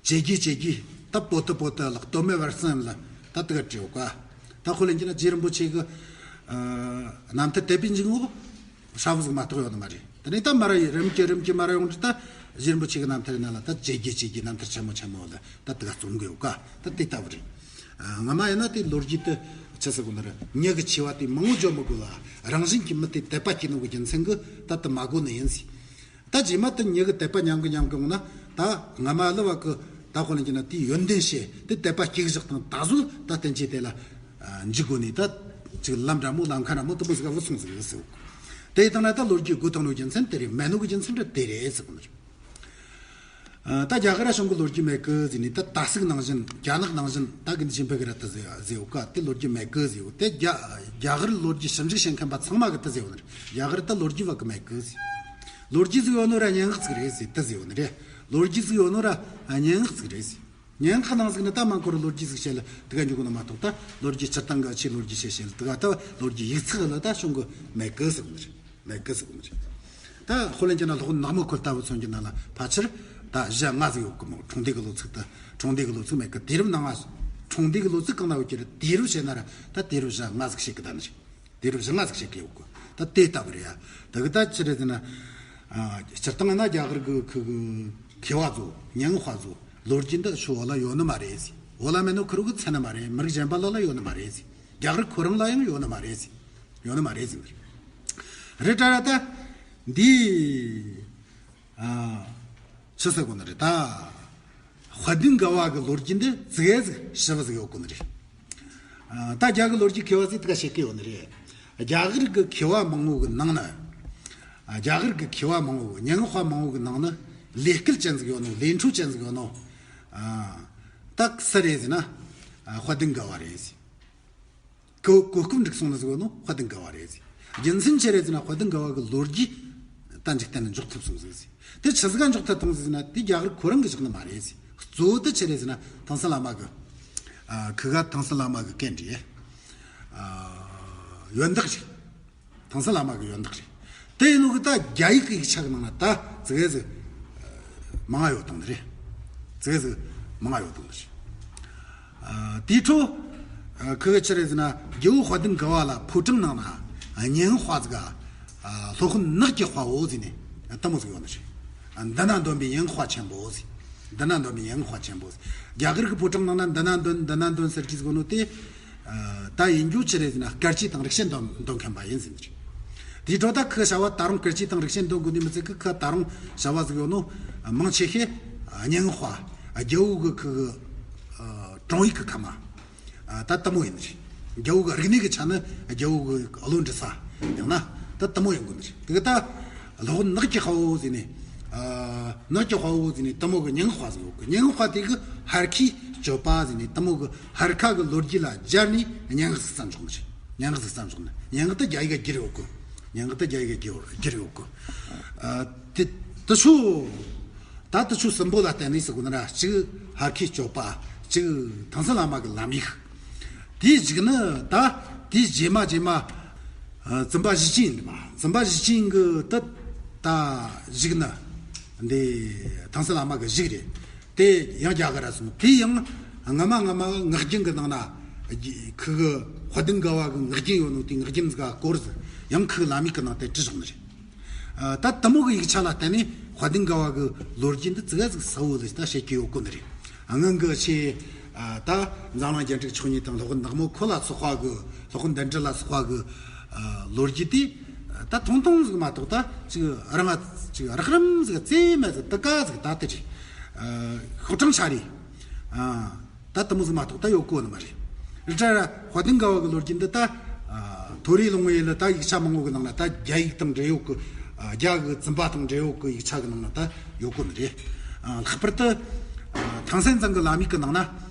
ཇེ་རྒྱས་ཇེ་རྒྱས། ད་པོ་ཏི་པོ་ཏི་ལགས། སྟོད་སྨད་བར་གསུམ་ལ་ད་དེ་ག་བྲིས་ཡོད་ཀ། ད་དཔེ་ལེན་གྱི་ན་རྗེ་རིན་པོ་ཆེ་གི། ཨ། རྣམ་ཐར་དད་པའི་འཇུག་ངོགས་ཧྲ་བོ་ཟིག་མ་གཏོགས་ཡོད་ནི་མ་རེད། དེ་ནས་ད་མ་ར་ཡི་རིམ་གྱིས་རིམ་གྱིས་མ་ར་ཡོང་དུས། ད་རྗེ་རིན་པོ་ཆེ་གི་རྣམ་ཐར་ནང་ལ་ད་ཇེ་རྒྱས་ཇེ་རྒྱས། རྣམ་ཐར་ཆེན་མོ་ཆེན་མོ་ལ་ད་དེ་ག་རྩོམ་གི་ཡོད་ཀ། ད་དེ་ལྟ་བུ་རེད། ཨ། སྔ་མ་ཡིན་ན་དེ་ལོ་རྒྱུས་དེ་ཆི་ཟེར་གོ་ནི་རེད། མྱི་གི་ཆེ་བ་དེ་མང་བོ་བརྗོད་མི་དགོས་ལ། རང་བཞིན་གྱིས་མི་དེ་དད་པ་སྐྱེས་ནོ་གི་རྒྱུ་མཚན་གི་ད་དེ་མ་དགོས་ནི་ཡིན་ཟེར། ད་རྗེས་མ་དེ་མྱི་གི་དད་པ་ཉམས་གི་ཉམས་གི་འོང་ན། ད་སྔ་མ་ལ་བ་གི་ད་དཔེ་ལེན་གྱི་ན་དེའི་ཡོན་ཏན་ཤེས་ཏེ་དད་པ་སྐྱེས་བཞག་དང་། ད་གཟོད་ད་བསྟན་བཅོས་དེ་ལ། ཨ། འཇུག་དགོས་ནི་ད་ཅིག་ལམ་འདྲ་མོ། ལམ་ཁ་འདྲ་མོ་དེ་མོ་ཟིག་ག་བུད་སོང་ཟིག་ཟེར། དེ་ཡིན་དང་ན་ད་ལོ་རྒྱུས་དགོས་བཏང་ནོ་རྒྱུ་མཚན་དེ་རེད། མེད་ནོ་གི་རྒྱུ་མཚན་དེ་དེ་རེད་ཟེར་གོ་ནི་རེད། ཨ། ད་རྒྱ་གར་ར་གཞུང་གི་ལོ་རྒྱུས་མེད་གི་ཟེར་ནས། ད་ད་ཟུག་ནང་བཞིན། རྒྱ་ནག་ནང་བཞིན་ད་གི་འདི་ཆེན་པོ་གི་ར་ད་ཟེར་ཟེར་ཡོད་ཀ། དེ་ལོ་རྒྱུས་མེད་གི་ཟེར་ཡོད། དེ་རྒྱ་རྒྱ་གར་ལོ་རྒྱུས་ཞིབ་འཇུག་བྱེད་མཁན་པ་ཚང་མ་གི་ད་ཟེར་ཡོད་ནི་རེད། རྒྱ་གར་ད་ལོ་རྒྱུས་བ་གི་མེད་གི་ཟེར། ལོ་རྒྱུས་ཟིག་ཡོད་ནོ་ར་སྙན་ངག་ཟིག་རེད་ཟེར་ད་ཟེར་ཡོད་ནི་རེད། ལོ་རྒྱུས་ཟིག་ཡོད་ནོ་ར་སྙན་ངག་ཟིག་རེད་ཟེར། སྙན་ངག་ནང་ཟིག་ནི་ད་མང་ཁོ་ར་ལོ་རྒྱུས་ཟིག་བཤད་ལ་དེ་ག་འཇུག་གི་ནོ་མ་གཏོགས། ད་ལོ་རྒྱུས་སྤྱིར་བཏང་གི་ཆེ་ལོ་རྒྱུས་བཤད་བཤད་ལ་དེ་ག་ད་ལོ་རྒྱུས་ཡིག་ཚགས་ལ་ད་གཞུང་གི་མེད་གི་ཟེར་གོ་ནི་རེད། མེད་གི་ཟེར་གོ་ནི་རེད། ད་དཔེ་ལེན་གྱི་ན་སློབ་དཔོན་ནག་མོ་ཁོ་ལྟ་བུ་མཚོན་གྱི་ན་ལ་ཕལ་ཆེར་ད་བཞི་ལྔ་ཟིག་ཡོད་གི་མོ། འཁྲུངས་འདས་ཀྱི་ལོ་ཚིགས་ད། འཁྲུངས་འདས་ཀྱི་ལོ་ཚིགས་མེད་གི། དུས་རབས་ནང་ང་། འཁྲུངས་འདས་ཀྱི་ལོ་ཚིགས་གང་ན་ཡོད་ཀྱི་རེད། དུས་རབས་བཤད་ན་ར་ད་དུས་རབས་བཞི་ལྔ་ཟིག་བཤད་གི་ད་ནི་རེད། དུས་རབས་བཞི་ལྔ་ཟིག་བཤད་གི་ཡོད་གི། ད་དེ་ལྟ་བུ་རེད་ཡ། ད་གི་ད་ཆི་རེད་ཟེར་ན། ཨ། སྤྱིར་བཏང་ན་རྒྱ་གར་གི་ཁུ་གི་མཁས་པ་ཚོ། སྙན་ངག་པ་ཚོ། ལོ་རྒྱུས་འདི་ཆོ་བོད་ལ་ཡོད་ནི་མ་རེད་ཟེར། བོད་ལ་མེད་ནོ་ཁུ་རུ་གི་ཚད་ནི་མ་རེད། མི་རིགས་གཞན་པ་ལ་ལ་ཡོད་ནི་མ་རེད་ཟེར། རྒྱ་གར་ཁོ་རང་ལ་ཡང་ཡོད་ནི་མ་རེད་ཟེར། ཡོད་ནི་མ་རེད་ཟེར། རེད་དྲ་ར་ད་འདི། ཨ། ཆི་ཟེར་གོ་ནི་རེད་ད། དཔལ་ལྡན་དགའ་བ་གི་ལོ་རྒྱུས་འདི་ཙི་གེ་ཟིག་ཞིབ་ཟིག་ཡོད་གོ་ནི་རེད། ཨ། ད་རྒྱ་གི་ལོ་རྒྱུས་མཁས་པ་ཟིག་དེ་ག་བཤད་གི་ཡོད་ནི་རེད། རྒྱ་གར་གི་མཁས་པ་མང་བོ་གི་ནང་ན། ཨ། རྒྱ་གར་གི་མཁས་པ་མང་བོ། སྙན་ངག་པ་མང་བོ་གི་ནང་ན་ལས་སྐལ་ཅན་ཟིག་ཡོད་ནོ། ལས་འཕྲོ་ཅན་ཟིག་ཡོད་ནོ། ཨ། ད་སུ་རེད་ཟེར་ན། ཨ། དཔལ་ལྡན་དགའ་བ་རེད་ཟེར། གོ་གོ་སྐབས་འགྲིག་སོང་ནི་ཟིག་ཡོད་ནོ་དཔལ་ལྡན་དགའ་བ་རེད་ཟེར། རྒྱུ་མཚན་ཆི་རེད་ཟེར་ན། དཔལ་ལྡན་དགའ་བ་གི་ལོ་རྒྱུས་ད་འཇིག་རྟེན་ན་འཇོག་ཐུབ་སོང་ཟིག་ཟེར། དེ་ཆི་ཟིག་ག་འཇོག་ཐུབ་ཐང་ཟིག་ཟེར་ན། དེ་རྒྱ་གར་ཁོ་རང་གི་བཞག་ནི་མ་རེད་ཟེར། གཙོ་བོ་དེ་ཆི་རེད་ཟེར་ན། ཐང་སན་བླ་མ་གི། ཨ། ཁི་ག་ཐང་སན་བླ་མ་གི་གན་རེད། ཨ། ཡོན་བདག་རེད། ཐང་སན་བླ་མ་གི་ཡོན་བདག་རེད། དེ་ཡིན་ནོ་གི་ད་རྒྱ་ཡིག་གི་ཡིག་ཆ་གི་ནང་ན་ད་ཙི་གེ་ཟིག་མང་ང་ཡོད་དང་རེད། ཙི་གེ་ཟིག་མང་ང་ཡོད་དང་རེད། ཨ། དེའི་འཕྲོ། ཨ། ཁི་གེ་ཆི་རེད་ཟེར་ན། རྒྱལ་པོ་དཔལ་ལྡན་དགའ་བ་ལ་ཕོ་བྲང་ནང་ན་སྙན་ངག་པ་ཟིག་ག། ཨ། སློབ་དཔོན་ནགས་ཀྱི་དཔའ་བོ་ཟེར་ནས་ད་མོ་ཟིག་ཡོད་ནི་རེད། ཨ། འདི་ན་འདོན་པའི་སྙན་ངག་པ་ཆེན་པོ་ཟེར། འདི་ན་འདོན་པའི་སྙན་ངག་པ་ཆེན་པོ་ཟེར། རྒྱ་གར་གི་ཕོ་བྲང་ནང་ན་འདི་ན་འདོན། འདི་ན་འདོན་ཟེར་གྱི་ཟིག་ཡོད་ནོ་དེ། ཨ། ད་ཡིན་རྒྱུ་ཆི་རེད་ཟེར་ན། སྐར་རྩིས་དང་རིག་བྱེད་འདོན་འདོན་མཁན་པ་ཡིན་ཟེར་ནི་རེད། དེའི་འཕྲོ་ད་ཁོའི་བྱ་བ་ད་རུང་སྐུལ་ཅིག་དང་རིགས་ཞེན་འདོན་དགོས་ནི་མི་ཚད་ཀི། ཁོའི་ད་རུང་བྱ་བ་ཟིག་ཡོད་ནོ། མང་ཆེ་ཤོས་སྙན་ངག་པ། རྒྱལ་པོ་གི་ཁོ་གི་ཨ་དྲུང་ཡིག་གི་ཁ་མ། ཨ་ད་དེ་མོ་ཡིན་ནི་རེད། རྒྱལ་པོ་གི་རིག་གནས་ཀྱི་ཆ་ནས་རྒྱལ་པོ་གི་བློ་འདྲི་ས། ཡང་ན་ད་དེ་མོ་ཡིན་དགོས་ནི་རེད། དེ་གི་ད་སློབ་དཔོན་ནགས་ཀྱི་དཔའ་བོ་ཟེར་ནས། ཨ་ནགས་ཀྱི་དཔའ་བོ་ཟེར་ནས་དེ་མོ་གི་སྙན་ངག་པ་ཟིག་ཡོད་གི། སྙན་ངག་པ་དེ་གི་ཧར་ཁའི་སྤྱོད་པ་ཟེར་ནས་དེ་མོ་གི་ཧར་ཁ་གི་ལོ་རྒྱུས་ལ་སྦྱར་ནས་སྙན་ངག་ཟིག་བརྩམས་བཞག་ནི་རེད། སྙན་ངག་ཟིག་བརྩམས་བཞག་ནི། སྙན་ངག་དེ་རྒྱ་ཡིག་ག་བསྒྱུར་ཡོད་གི། སྙན་ངག་དེ་རྒྱ་ཡིག་ག་བསྒྱུར་བསྒྱུར་ཡོད་གི། ཨ་དེ་དེ་ཚོ། ད་དེ་ཚོ་གསུམ་པོ་ལ་བརྟེན་ནས་ཟེར་དགོས་ན་ར། གཅིག་ཧར་ཁའི་སྤྱོད་པ། གཅིག་ཐང་སན་བླ་མ་གི་ལམ་ཡིག། དེའི་གཞུག་ནི་ད་དེའི་རྗེས་མ་རྗེས་མ། ཨ་བཙུན་པ་གཞུ་ཆེན་ཡིན་པ། བཙུན་པ་གཞུ་ཆེན་གི་ད་ད་གཞུག་ནི་འདི་ཐང་སན་བླ་མ་གི་གཞུག་རེད། དེ་ཡང་རྒྱ་གར་ར་སོང་། དེ་ཡང་སྔ་མ་སྔ་མ་ངག་རྒྱུན་གི་ནང་ན་ཁོ་གི་དཔལ་ལྡན་དགའ་བ་གི་ངག་རྒྱུན་ཡོད་ནོ། དེ་ངག་རྒྱུན་ཟིག་ག་སྐོར་ཟིག་ཡང་ཁོ་གི་ལམ་ཡིག་གི་ནང་དེ་བྲིས་བཞག་ནི་རེད། ཨ་ད་དེ་མོ་གི་ཡིག་ཆ་ལ་བརྟེན་ནས་དཔལ་ལྡན་དགའ་བ་གི་ལོ་རྒྱུས་འདི་ཙི་ག་ཟིག་གསལ་བོ་ལ་ད་བཤད་ཀྱི་ཡོད་གོ་ནི་རེད། ཨ་སྔོན་གི་ཆེ་ཨ་ད་འཛམ་གླིང་རྒྱལ་འབྲིང་མཆོག་གཉིས་དང་སློབ་དཔོན་ནག་མོ་ཁོ་ལ་སོགས་པ་གི། སློབ་དཔོན་དཎྜི་ལ་སོགས་པ་གི་ཨ་ལོ་རྒྱུས་དེ་ད་ཐུང་ཐུང་ཟིག་མ་གཏོགས། ད་ཅིག་རང་ང་ཅིག་རགས་རིམ་ཟིག་རྩིས་མེད་ཟིག་དེ་ག་ཟིག་ད་དེ་རེད། ཨ་ཤོག་གྲངས་ཆ་རེད། ཨ་ད་དེ་མོ་ཟིག་མ་གཏོགས་ད་ཡོད་གོ་ནི་མ་རེད། རི་ཏྲ་ར་དཔལ་ལྡན་དགའ་བ་གི་ལོ་རྒྱུས་འདི་ད་ཨ་མཐོ་རིས་ལུང་བའི་ལ་ད་ཡིག་ཆ་མང་བོ་གི་ནང་ན། ད་རྒྱ་ཡིག་དང་འབྲེལ་ཡོད་གི། ཨ་རྒྱ་གི་བཙུན་པ་དང་འབྲེལ་ཡོད་གི་ཡིག་ཆ་གི་ནང་ན་ད་ཡོད་གོ་ནི་རེད། ཨ་ལྷག་པར་དུ་ཨ་ཐང་སན་ཙང་གི་ལམ་ཡིག་གི་ནང་ན་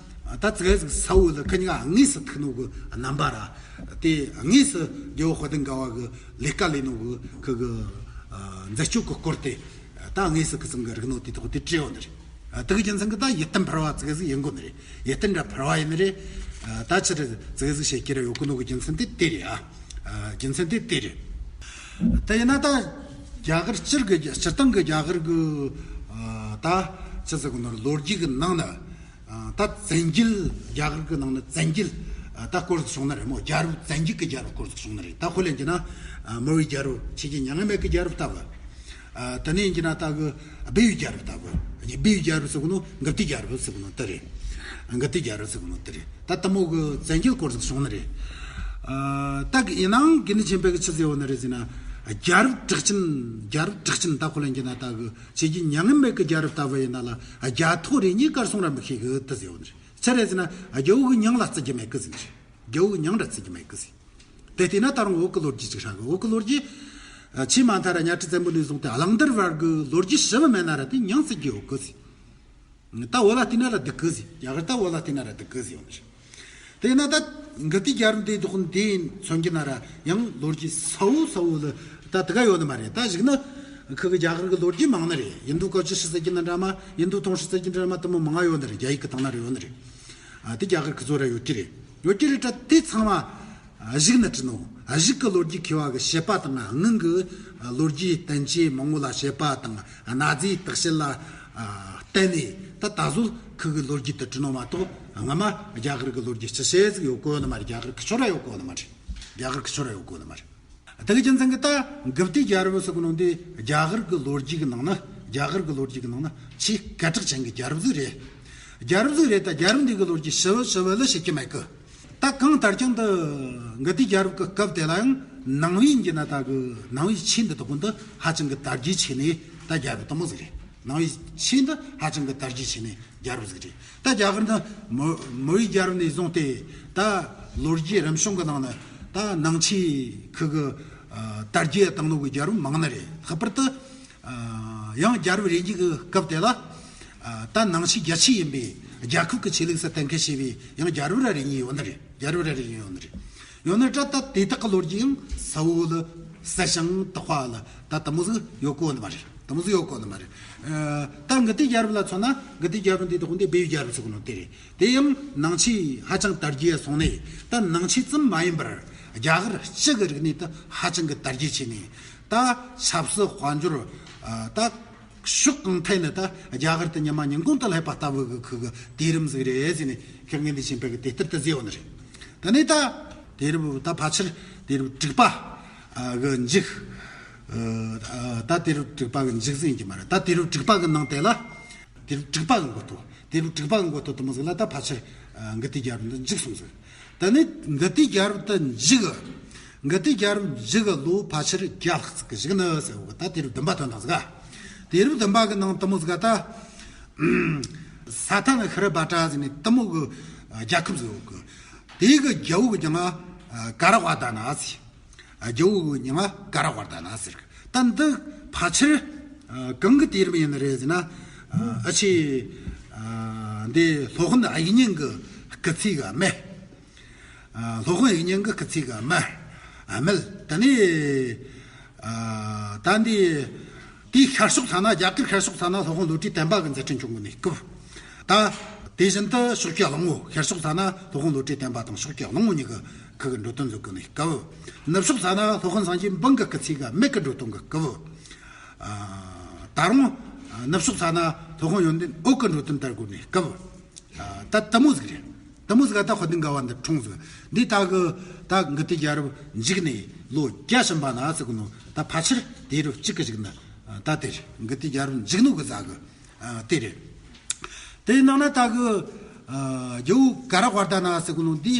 ད་ཙི་ག་ཟིག་གསལ་བོ་ལ་ཁོ་གཉིས་ཀ་དངོས་སུ་ཐུག་ནོ་གི་རྣམ་པ་ར། དེ་དངོས་སུ་རྒྱལ་པོ་དཔལ་ལྡན་དགའ་བ་གི་ལས་ཀ་ལས་ནོ་གི་ཁོ་གི་ཨ་མཛད་སྤྱོད་གི་སྐོར་དེ་ད་དངོས་སུ་ཁོ་ཚང་གི་རིག་ནོ་དེ་ཐོག་དེ་བྲིས་ཡོད་ནི་རེད། ཨ་དེ་གི་རྒྱུ་མཚན་གི་ད་ཡིད་རྟོན་འཕེར་བ་ཙི་ག་ཟིག་ཡིན་དགོས་ནི་རེད། ཡིད་རྟོན་ར་འཕེར་བ་ཡིན་ནི་རེད། ཨ་ད་ཕྱིར་ཙི་ག་ཟིག་བཤད་ཀྱི་ར་ཡོད་གོ་ནོ་གི་རྒྱུ་མཚན་དེ་དེ་རེད། ཨ་ཨ་རྒྱུ་མཚན་དེ་དེ་རེད། དེ་ཡིན་ན་ད་རྒྱ་གར་སྤྱིར་གི་སྤྱིར་བཏང་གི་རྒྱ་གར་གི་ཨ་ད་ཅི་ཟེར་གོ་ནོ་ར། ལོ་རྒྱུས་གི་ནང་ན་ཨ་ད་བཙན་རྒྱལ། རྒྱ་གར་གི་ནང་ན་བཙན་རྒྱལ་ཨ་ད་སྐོར་ཟིག་བྱུང་ནི་རེད་མོ། རྒྱལ་རབས། བཙན་རྒྱལ་གི་རྒྱལ་རབས་སྐོར་ཟིག་བྱུང་ནི་རེད། ད་དཔེ་ལེན་རྒྱུ་ན་ཨ་མི་བོའི་རྒྱལ་རབས། ཆོས་རྒྱལ་མྱ་ངན་མེད་གི་རྒྱལ་རབས་ལྟ་བུ། ཨ་དེ་ནས་ཡིན་རྒྱུ་ན་ད་གི་སྦས་པའི་རྒྱལ་རབས་ལྟ་བུ། སྦས་པའི་རྒྱལ་རབས་ཟེར་གོ་ནོ། མགུར་དུས་རྒྱལ་རབས་ཟེར་གོ་ནོ་དེ་རེད། མགུར་དུས་རྒྱལ་རབས་ཟེར་གོ་ནོ་དེ་རེད། ད་དེ་མོ་གི་བཙན་རྒྱལ་སྐོར་ཟིག་བྱུང་ནི་རེད། ཨ་ད་གི་ཡིན་ནའང་དགེ་འདུན་ཆོས་འཕེལ་གི་ཆི་ཟེར་ཡོད་ནི་རེད་ཟེར་ན། རྒྱལ་རབས་གྲགས་ཅན། རྒྱལ་རབས་གྲགས་ཅན་ད་དཔེ་ལེན་རྒྱུ་ན་ད་གི་ཆོས་རྒྱལ་མྱ་ངན་མེད་གི་རྒྱལ་རབས་ལྟ་བུ་ཡིན་ན་ལ། རྒྱ་ཐོག་རེ་གཉིས་གར་སོང་ར་མི་ཤེས་གི་དེ་ཟེར་ཡོད་ནི་རེད། ཆི་རེད་ཟེར་ན། རྒྱལ་པོ་གི་མྱིང་ལ་བརྩི་རྒྱུ་མེད་གི་ཟེར་ནི་རེད། རྒྱལ་པོ་གི་མྱིང་ར་བརྩི་རྒྱུ་མེད་གི་ཟེར། དེ་བལྟས་ན་ད་རུང་བོད་ཀྱི་ལོ་རྒྱུས་ཅིག་ཧྲ་གི། བོད་ཀྱི་ལོ་རྒྱུས་ཨ་ཆེས་མ་མཐའ་ར་གཉའ་ཁྲི་བཙན་པོ་ནས་བཟུང་སྟེ་གླང་དར་བར་གི་ལོ་རྒྱུས་ཞིབ་མེད་ན་ར་དེ་མྱིང་བརྩི་རྒྱུ་ཡོད་གི་ཟེར། ད་བོད་ལ་བལྟས་ན་ར་སྡུག་གི་ཟེར། རྒྱ་གར་ད་བོད་ལ་བལྟས་ན་ར་སྡུག་གི་ཟེར་ཡོང་ནི་རེད། དེ་ན་ད་མགུར་དུས་རྒྱལ་རབས་འདི་དག་འདི་མཚོན་རྒྱུ་ན་ར་ཡང་ལོ་རྒྱུས་གསལ་བོ་གསལ་བོ་ལ་ད་དེ་ག་ཡོད་ནི་མ་རེད། ད་གཞུག་ན་ཁོ་གི་རྒྱ་གར་གི་ལོ་རྒྱུས་མང་ནི་རེད། ཡིན་དུ་ཀོ་ཅི་ཧྲི་ཟེར་རྒྱུ་ན་འདྲ་མ། ཡིན་དུ་ཐོང་ཧྲི་ཟེར་རྒྱུ་འདྲ་མ། དེ་མོ་མང་ང་ཡོད་ནི་རེད། རྒྱ་ཡིག་གི་སྟེང་ན་ར་ཡོད་ནི་རེད། ཨ་དེ་རྒྱ་གར་གི་ཚོ་ར་ཡོད་ཀྱི་རེད། ཡོད་ཀྱི་རེད། ད་དེ་ཚང་མ་གཞུག་ནས་བྲིས་ནོ། གཞུག་གི་ལོ་རྒྱུས་མཁས་པ་གི་བཤད་པ་དང་། སྔོན་གི་ལོ་རྒྱུས་བསྟན་བཅོས་མང་བོ་ལ་བཤད་པ་དང་། གནའ་རྫས་བརྟག་དཔྱད་ལ་བརྟེན་ནས། ད་ད་གཟོད་ཁོ་གི་ལོ་རྒྱུས་དེ་བྲིས་ནོ་མ་གཏོགས། སྔ་མ་རྒྱ་གར་གི་ལོ་རྒྱུས་སྤྱི་བཤད་ཟིག་ཡོད་གོ་ནི་མ་རེད། རྒྱ་གར་གི་ཆོ་ར་ཡོད་གོ་ནི་མ་རེད། རྒྱ་གར་གི་ཆོ་ར་ཡོད་གོ་ནི་མ་རེད། དེ་གི་རྒྱུ་མཚན་གི་ད་མགུར་དུས་རྒྱལ་རབས་ཟེར་གོ་ནོ་འདི་རྒྱ་གར་གི་ལོ་རྒྱུས་གི་ནང་ན། རྒྱ་གར་གི་ལོ་རྒྱུས་གི་ནང་ན་ཆེས་སྐད་གྲགས་ཅན་གི་རྒྱལ་རབས་ཟིག་རེད། རྒྱལ་རབས་ཟིག་རེད། ད་རྒྱལ་རབས་འདི་གི་ལོ་རྒྱུས་ཞིབ་ཞིབ་ལ་བཤད་ཀྱི་མེད་གི། ད་གང་ལྟར་ཀྱང་ད་མགུར་དུས་རྒྱལ་རབས་ཀྱི་སྐབས་དེ་ལ་ཡང་ནང་པའི་རྒྱུད་ན་ད་གི་ནང་པའི་ཆོས་འདི་དག་འདི་ཧ་ཅང་གི་དར་རྒྱས་ཆེ་ནས་ད་རྒྱལ་པོ་དེ་མོ་ཟིག་རེད། ནང་པའི་ཆོས་འདི་ཧ་ཅང་གི་དར་རྒྱས་ཆེ་ནས་རྒྱལ་པོ་ཟིག་རེད། ད་རྒྱ་གར་འདི་མི་མི་བོའི་རྒྱལ་རབས་ནས་བཟུང་སྟེ་ད་ལོ་རྒྱུས་རིམ་བྱུང་གི་ནང་ན་ད་ནང་ཆོས་ཁོ་གི་ཨ་དར་རྒྱས་བཏང་ནོ་གི་རྒྱལ་རབས་མང་ནི་རེད། ལྷག་པར་དུ། ཨ་ཡང་རྒྱལ་རབས་རེ་གཉིས་ཀྱི་སྐབས་དེ་ལ། ཨ་ད་ནང་ཆོས་རྒྱ་ཆེ་ཡིན་པའི་རྒྱལ་ཁབ་ཀྱི་ཆོས་ལུགས་སུ་གཏན་འཁེལ་བྱས་པའི་ཡང་རྒྱལ་རབས་ར་རེ་གཉིས་ཡོད་ནི་རེད། རྒྱལ་རབས་ར་རེ་གཉིས་ཡོད་ནི་རེད། ཡོད་ནི་ད་ད་དེ་དག་གི་ལོ་རྒྱུས་ཡང་གསལ་བོ་ལ་གསལ་ཞིང་དག་པ་ལ་ད་དེ་མོ་ཟིག་ཡོད་གོ་ནི་མ་རེད། དེ་མོ་ཟིག་ཡོད་གོ་ནི་མ་རེད། ཨ་ད་མགུར་དུས་རྒྱལ་རབས་ལ་མཚོན་ན། མགུར་དུས་རྒྱལ་རབས་འདི་དག་འདི་སྦས་པའི་རྒྱལ་རབས་ཟེར་གོ་ནོ་དེ་རེད། དེ་ཡང་ནང་ཆོས་ཧ་ཅང་དར་རྒྱས་སོང་ནས། ད་ནང་ཆོས་ཙམ་མ་ཡིན་པར་རྒྱ་གར་སྤྱི་གི་རིག་གནས་དེ་ཧ་ཅང་གི་དར་རྒྱས་ཆེ་ནས། ད་ཆབ་སྲིད་དཔལ་འབྱོར། ཨ་ད་ཕྱོགས་གང་ཐད་ནས་ད་རྒྱ་གར་དེ་ཉི་མ་ཉིན་གུང་དུ་སླེབས་པ་ལྟ་བུ་གི་ཁུ་གི་དུས་རིམ་ཟིག་རེད་ཟེར་ནས་ཁོས་མགུར་དུས་ཆོས་འཕེལ་གིས་དེ་ལྟར་དུ་ཟེར་ཡོད་ནི་རེད། དེ་ནས་ད་དུས་རབས་ད་ཕལ་ཆེར་དུས་རབས་དྲུག་པ་ཨ་གི་མཇུག་ཨ་ད་དུས་རབས་དྲུག་པ་གི་མཇུག་ཟིག་ཡིན་གྱི་མ་རེད། ད་དུས་རབས་དྲུག་པ་གི་ནང་དེ་ལ། དུས་རབས་དྲུག་པ་གི་འགོ་ཐོག་དུས་རབས་དྲུག་པ་གི་འགོ་ཐོག་དེ་མོ་ཟིག་ལ་ད་ཕལ་ཆེར་ཨ་མགུར་དུས་རྒྱལ་རབས་འདི་མཇུག་སོང་ཟིག་དེ་ནས་མགུར་དུས་རྒྱལ་རབས་དེ་མཇུག་མགུར་དུས་རྒྱལ་རབས་འཇིག་གི་ལོ་ཕལ་ཆེར་བརྒྱ་ལྷག་ཙམ་གི་བཞུགས་ནི་ཟེར་བ་གི་ད་དུས་རབས་བདུན་པ་ཐོན་དང་ཟིག་ག་དུས་རབས་བདུན་པ་གི་ནང་དེ་མོ་ཟིག་ག་ད། ས་ཐན་ཤི་རི་བྷ་ཏྲ་ཟེར་ནི་དེ་མོ་གི་རྒྱལ་ཁབ་ཟིག་ཡོད་གི་དེ་གི་རྒྱལ་བོ་གི་མྱིང་ང་ཀ་ར་ཝར་ད་ན་ཟེར། རྒྱལ་བོ་གི་མྱིང་ང་ཀ་ར་ཝར་ད་ན་ཟེར་གི་ད་འདི་ཕལ་ཆེར་གང་གི་དུས་རབས་ཡིན་ནི་རེད་ཟེར་ན། ཨ་ཆེ་འདི་སློབ་དཔོན་དབྱིག་གཉེན་གི་སྐུ་ཚེ་གི་མེད། སློབ་དཔོན་དབྱིག་གཉེན་གྱི་སྐུ་ཚེ་གི་མེད། མེད། དེ་ནས་ད་འདི་དེའི་ཤར་ཕྱོགས་ས་ན་རྒྱ་གར་ཤར་ཕྱོགས་ས་ན་སློབ་དཔོན་བློ་གྲོས་བརྟན་པ་གི་མཛད་འཕྲིན་བྱུང་གི་ནི་སྐབས། ད་དེ་བཞིན་དུ་ཕྱོགས་ཀྱི་གླང་པོ་ཤར་ཕྱོགས་ས་ན་སློབ་དཔོན་བློ་གྲོས་བརྟན་པ་དང་ཕྱོགས་ཀྱི་གླང་པོ་གཉིས་ཀྱི་ཁུ་གི་འགྲོ་དོན་མཛད་གི་ནི་སྐབས། ནུབ་ཕྱོགས་ས་ན་སློབ་དཔོན་སངས་རྒྱས་འབུམ་གྱི་སྐུ་ཚེ་གི་མེད་གི་འགྲོ་དོན་གི་སྐབས། ད་རུང་ནུབ་ཕྱོགས་ས་ན་སློབ་དཔོན་ཡོན་ཏན་འོད་ཀྱི་འགྲོ་དོན་དར་དགོས་ནི་སྐབས། ད་དེ་མོ་ཟིག་རེད། དེ་མོ་ཟིག་ད་དཔལ་ལྡན་དགའ་བ་འདི་འཁྲུངས་ཟིག་འདི་ད་གི་ད་མགུར་དུས་རྒྱལ་རབས་འཇིག་ནས་ལོ་བརྒྱ་ཕྱིན་པ་ན་ཟེར་གི་ནོ། ད་ཕལ་ཆེར་དུས་རབས་གཅིག་གི་གཞུག་ན་ད་དེ་རེད། མགུར་དུས་རྒྱལ་རབས་འཇིག་ནོ་གི་ཟ་གི་དེ་རེད། དེའི་ནང་ན་ད་གི་རྒྱལ་བོ་ཀ་ར་ཝར་ད་ན་ཟེར་གི་ནོ་འདི་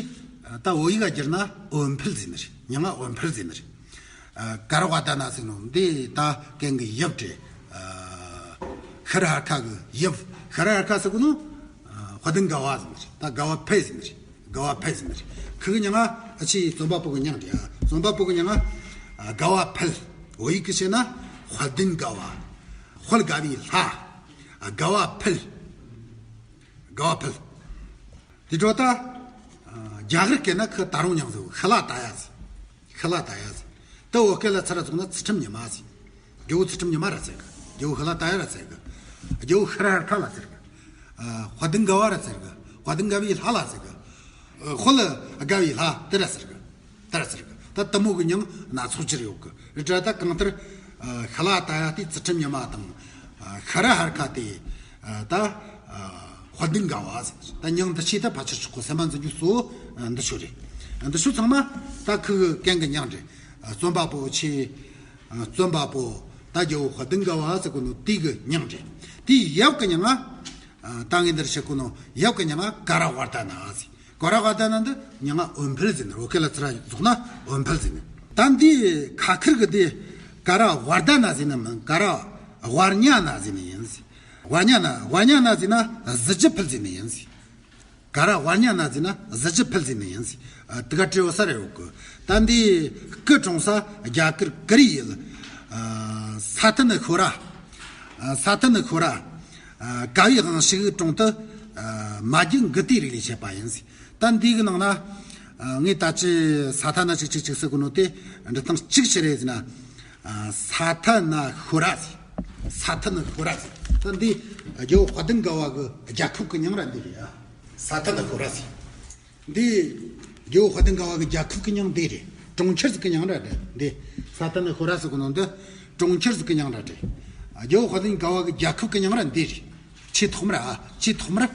ད་བོད་ཡིག་ག་བསྒྱུར་ན་འོད་འཕེལ་ཟེར་ནི་རེད། མྱིང་ང་འོད་འཕེལ་ཟེར་ནི་རེད། ཀ་ར་ཝར་ད་ན་ཟེར་ནོ་འདི་ད་གན་གི་ཡབ་རེད། ཤི་རི་ཧར་ཁ་གི་ཡབ། ཤི་རི་ཧར་ཁ་ཟེར་གི་ནོ་དཔལ་ལྡན་དགའ་བ་ཟེར་ནི་རེད། ད་དགའ་བ་འཕེལ་ཟེར་ནི་རེད། དགའ་བ་འཕེལ་ཟེར་ནི་རེད། ཁུ་གི་མྱིང་ང་ཨ་ཆེ་བཙོན་པ་པོ་གི་མྱིང་རེད། བཙོན་པ་པོ་གི་མྱིང་ང་དགའ་བ་འཕེལ། བོད་ཡིག་གི་བྱས་ན་དཔལ་ལྡན་དགའ་བ། དཔལ་དགའ་བའི་ལྷ། དགའ་བ་འཕེལ། དགའ་བ་འཕེལ། དེ་འཕྲོ་ད། རྒྱ་གར་སྐད་ན་ཁི་ད་རུང་མྱིང་ཟེར་ཤི་ལ་ཏ་ཡ་ཟེར། ཤི་ལ་ཏ་ཡ་ཟེར། ད་བོད་སྐད་ལ་ཚུར་ར་བཙུགས་ན་ཚུལ་ཁྲིམས་ཉི་མ་ཟེར། རྒྱལ་བོ་ཚུལ་ཁྲིམས་ཉི་མ་ར་ཟེར་གི་རྒྱལ་བོ་ཤི་ལ་ཏ་ཡ་ར་ཟེར་གི་རྒྱལ་བོ་ཤི་རི་ཧར་ཁ་ལ་ཟེར་གི་དཔལ་ལྡན་དགའ་བ་ར་ཟེར་གི་དཔལ་ལྡན་དགའ་བའི་ལྷ་ལ་ཟེར་གི་དཔལ་དགའ་བའི་ལྷ་དེ་ར་ཟེར་གི་ད་ར་ཟེར་གི་ད་དེ་མོ་གི་མྱིང་སྣ་ཚོགས་ཅིག་ཡོད་གི་རེད་དྲ། ད་གང་ལྟར་ཤི་ལ་ཏ་ཡ་དེ་ཚུལ་ཁྲིམས་ཉི་མ་དང་ཤི་རི་ཧར་ཁ་དེ་ད་དཔལ་ལྡན་དགའ་བ་ཟེར། ད་མྱིང་འདི་ཆེ་ད་ཕལ་ཆེར་ཆོག་གོ་སེམས་པ་འཛིན་རྒྱུ་གཙོ་བོ་འདི་ཆོ་རེད། འདི་ཆོ་ཚང་མ་ད་ཁུ་གི་གན་གི་མྱིང་རེད། བཙོན་པ་པོ་ཆེ། བཙོན་པ་པོ་ད་རྒྱལ་བོ་དཔལ་ལྡན་དགའ་བ་ཟེར་གོ་ནོ་དེ་གི་མྱིང་རེད། དེའི་ཡབ་གི་མྱིང་ང་ད་ངས་འདིར་བཤད་གོ་ནོ་ཡབ་གི་མྱིང་ང་ཀ་ར་ཝར་ད་ན་ཟེར། ཀ་ར་ཝར་ད་ན་འདི་མྱིང་ང་འོད་འཕེལ་ཟེར་ནི་རེད། བོད་སྐད་ལ་ཚུར་ར་བཙུགས་ན་འོད་འཕེལ་ཟེར་ནི། ད་འདི་ཁ་ཁེར་གི་དེ་ཀ་ར་ཝར་ད་ན་ཟེར་ནི་མིན། ཀ་ར་ཝར་ཉ་ན་ཟེར་ནི་ཡིན་ཟེར། ཝར་ཉ་ན་ཝར་ཉ་ན་ཟེར་ན་གཟི་བརྗིད་འཕེལ་ཟེར་ནི་ཡིན་ཟེར། ཀ་ར་ཝར་ཉ་ན་ཟེར་ན་གཟི་བརྗིད་འཕེལ་ཟེར་ནི་ཡིན་ཟེར། དེ་ག་བྲིས་ས་རེད་ཡོད་གི་ད་འདི་སྐུ་གྲོངས་ས་རྒྱ་གར་ཀུ་རི་ཡུལ། ས་ཐན་ཤོ་ར། ས་ཐན་ཤོ་ར། དགའ་བའི་དབང་ཕྱུག་དྲུང་དུ་མ་རྒྱུད་མགུར་དུས་རིགས་ལས་བྱེད་པ་ཡིན་ཟེར། ད་འདི་གི་ནང་ན། ངས་ད་ཅི་ས་ཐ་ན་ཅིག་ཅིག་ཅིག་ཟེར་གོ་ནོ་དེ་འབྲི་སྟངས་གཅིག་ཅི་རེད་ཟེར་ན། ས་ཐ་ན་ཤོ་ར་ཟེར། ས་ཐ་ན་ཤོ་ར་ཟེར། ད་འདི་རྒྱལ་བོ་དཔལ་ལྡན་དགའ་བ་གི་རྒྱལ་ཁབ་གི་མྱིང་ར་འདི་རེད་ཡ། ས་ཐ་ན་ཤོ་ར་ཟེར། འདི་རྒྱལ་བོ་དཔལ་ལྡན་དགའ་བ་གི་རྒྱལ་ཁབ་གི་མྱིང་འདི་རེད། གྲོང་ཁྱེར་ཟིག་གི་མྱིང་ར་རེད་འདི། ས་ཐ་ན་ཤོ་ར་ཟེར་གོ་ནོ་འདི་གྲོང་ཁྱེར་ཟིག་གི་མྱིང་ར་རེད། རྒྱལ་བོ་དཔལ་ལྡན་དགའ་བ་གི་རྒྱལ་ཁབ་གི་མྱིང་ར་འདི་རེད། ཆེས་ཐོག་མར་ཨ་ཆེས་ཐོག་མར།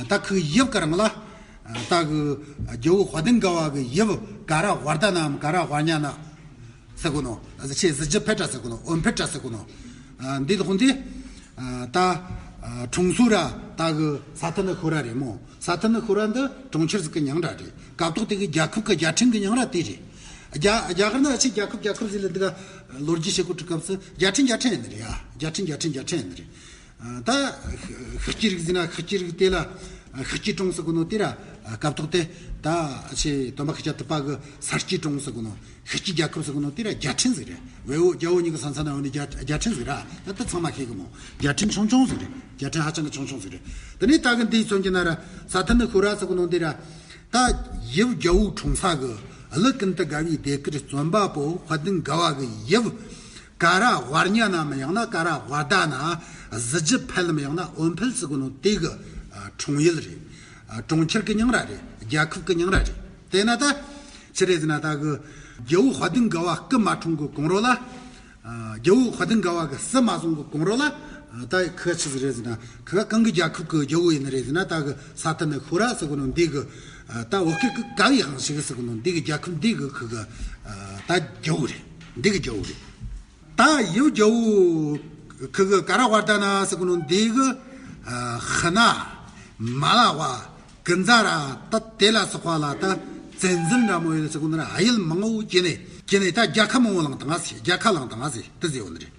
ད་ཁོའི་ཡབ་ཀ་རང་ལ། ད་གི་རྒྱལ་བོ་དཔལ་ལྡན་དགའ་བ་གི་ཡབ་ཀ་ར་ཝར་ད་ནམ་ཀ་ར་ཝར་ཉ་ན་ཟེར་གོ་ནོ། ཆེས་གཟི་བརྗིད་འཕེལ་དྲ་ཟེར་གོ་ནོ། འོད་འཕེལ་དྲ་ཟེར་གོ་ནོ། འདི་ལོག་འདི། ད་གྲོང་སོ་ར་ད་གི་ས་ཐ་ན་ཤོ་ར་རེད་མོ། ས་ཐ་ན་ཤོ་ར་འདི་གྲོང་ཁྱེར་ཟིག་གི་མྱིང་ར་རེད། སྐབས་ཐོག་དེ་གི་རྒྱལ་ཁབ་གི་རྒྱལ་ཕྲན་གི་མྱིང་ར་དེ་རེད། རྒྱ་རྒྱ་གར་ན་ཆེས་རྒྱལ་ཁབ་རྒྱལ་ཁབ་ཟེར་ལ་འདི་ག་ལོ་རྒྱུས་བྱེད་གོ་དུས་སྐབས་སུ་རྒྱལ་ཕྲན་རྒྱལ་ཕྲན་ཡིན་ནི་རེད་ཡ། རྒྱལ་ཕྲན་རྒྱལ་ཕྲན་རྒྱལ་ཕྲན་ཡིན་ནི་རེད། ད་ཤི་སྐྱེས་རིགས་ཟེར་ན་ཤི་སྐྱེས་རིགས་དེ་ལ་ཤི་སྐྱེས་གྲོང་ཟེར་གོ་ནོ་དེ་ར་སྐབས་ཐོག་དེ་ད་ཆེ་སྟོན་པ་ཤཱཀྱ་ཐུབ་པ་གི་ས་སྐྱེས་གྲོང་ཟེར་གོ་ནོ། ཤི་སྐྱེས་རྒྱལ་ཁབ་ཟེར་གོ་ནོ་དེ་ར་རྒྱལ་ཕྲན་ཟིག་རེད། བལ་བོ་རྒྱལ་བོ་གཉིས་ཀྱི་ས་མཚམས་ན་ཡོད་ནི་རྒྱལ་རྒྱལ་ཕྲན་ཟིག་ར། ད་ད་ཚང་མ་ཤེས་གི་མོ། རྒྱལ་ཕྲན་ཆུང་ཆུང་ཟིག་རེད། རྒྱལ་ཕྲན་ཧ་ཅང་གི་ཆུང་ཆུང་ཟིག་རེད། དེ་ནས་ད་གི་འདིའི་མཚོན་གྱི་ན་ར་ས་ཐ་ན་ཤོ་ར་ཟེར་གོ་ནོ་དེ་ར། ད་ཡབ་རྒྱལ་བོ་འཁྲུངས་ས་གི་གླུ་ཀུན་ཏུ་དགའ་བའི་ཟློས་གར་བརྩོན་པ་པོ་དཔལ་ལྡན་དགའ་བ་གི་ཡབ། ཀ་ར་ཝར་ཉ་ནམ་ཡང་ན་ཀ་ར་ཝར་ད་ན་གཟི་བརྗིད་འཕེལ་ནམ་ཡང་ན་འོད་འཕེལ་ཟེར་གོ་ནོ་དེ་གི་འཁྲུངས་ཡུལ་རེད། གྲོང་ཁྱེར་གི་མྱིང་ར་རེད། རྒྱལ་ཁབ་གི་མྱིང་ར་རེད། དེ་ན་ད་ཆི་རེད་ཟེར་ན་ད་གི་རྒྱལ་བོ་དཔལ་ལྡན་དགའ་བ་སྐུ་མ་འཁྲུངས་གི་གོང་རོལ་ལ། རྒྱལ་བོ་དཔལ་ལྡན་དགའ་བ་གི་སྲི་མ་བཟུང་གི་གོང་རོལ་ལ། ད་ཁི་ཆི་ཟིག་རེད་ཟེར་ན་ཁི་གང་གི་རྒྱལ་ཁབ་གི་རྒྱལ་བོ་ཡིན་ནི་རེད་ཟེར་ན་ད་གི་ས་ཐ་ན་ཤོ་ར་ཟེར་གོ་ནོ་འདི་གི། ད་བོད་སྐད་གི་ཀ་བའི་དབང་ཕྱུག་ཟེར་གོ་ནོ་འདི་གི་རྒྱལ་ཁབ་འདི་གི་ཁི་གི། ད་རྒྱལ་བོ་རེད། འདི་གི་རྒྱལ་བོ་རེད། ད་ཡབ་རྒྱལ་བོ་ཁི་གི་ཀ་ར་ཝར་ད་ན་ཟེར་གོ་ནོ་འདི་གི། ཧི་ན། མ་ལ་བ། ཀུན་ཛ་ར་ད་དེ་ལ་སོགས་པ་ལ་ད་ བཙན་འཛུལ་འདྲ་མོ་ཡོད་ཟེར་གོ་ནི་ར། ཨ་ཡུལ་མང་བོ་གྱེས་ནས་གྱེས་ནས་ད་རྒྱལ་ཁབ་མང་བོ་བླངས་བཏང་ཟེར། རྒྱལ་ཁ་བླངས་བཏང་ཟེར་དེ་ཟེར་བ་ནི་རེད།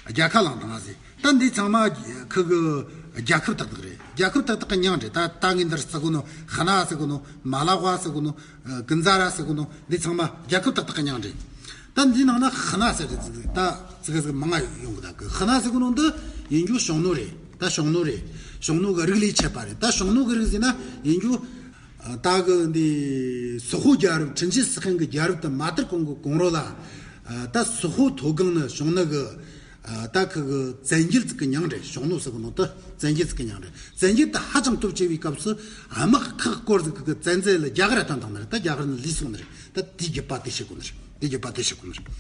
རྒྱལ་ཁ་བླངས་བཏང་ཟེར། ད་འདི་ཚང་མ་ཁུ་གི་རྒྱལ་ཁབ་ཏག་ཏག་རེད། རྒྱལ་ཁབ་ཏག་ཏག་གི་མྱིང་རེད། ད་ད་ངས་འདིར་ཟེར་གོ་ནོ་ཧི་ན་ཟེར་གོ་ནོ། མ་ལ་ཝ་ཟེར་གོ་ནོ། ཀུན་ཛ་ར་ཟེར་གོ་ནོ། འདི་ཚང་མ་རྒྱལ་ཁབ་ཏག་ཏག་གི་མྱིང་རེད། ད་འདི་ནང་ན་ཧི་ན་ཟེར་དེ་ད་ཙི་གེ་ཙི་གེ་མང་ང་ཡོང་གི་ད་གི། ཧི་ན་ཟེར་གོ་ནོ་འདི་ཡིན་རྒྱུ་ཞུང་ནུ་རེད། ད་ཞུང་ནུ་རེད། ཞུང་ནུ་གི་རིགས་ལས་ཆད་པ་རེད། ད་ཞུང་ནུ་གི་རིགས་ཟེར་ན་ཡིན་རྒྱུ། ད་གི་འདི་སོག་པོ་རྒྱལ་རབས་ཁྲིན་ཅི་སི་ཁན་གི་རྒྱལ་རབས་དེ་མ་དར་གོང་གི་གོང་རོལ་ལ། ད་སོག་པོ་མཐོ་སྒང་ནི་ཞུང་ནུ་གི། ད་ཁུ་གི་བཙན་རྒྱལ་ཙི་གི་མྱིང་རེད། ཞུང་ནུ་ཟེར་གོ་ནོ་ད་བཙན་རྒྱལ་ཙི་གི་མྱིང་རེད། བཙན་རྒྱལ་དེ་ཧ་ཅང་སྟོབས་ཆེ་བའི་སྐབས་སུ་དམག་ཁག་སྐོར་ཟིག་གི་བཙན་འཛུལ་ལ་རྒྱ་གར་ཐོན་བཏང་ནི་རེད། ད་རྒྱ་གར་ནི་ལུས་སོང་ནི་རེད། ད་དེའི་རྒྱུད་པ་དེ་བཤད་གོ་ནི་རེད། དེའི་རྒྱུད་པ་དེ་བཤད་གོ་ནི་རེད།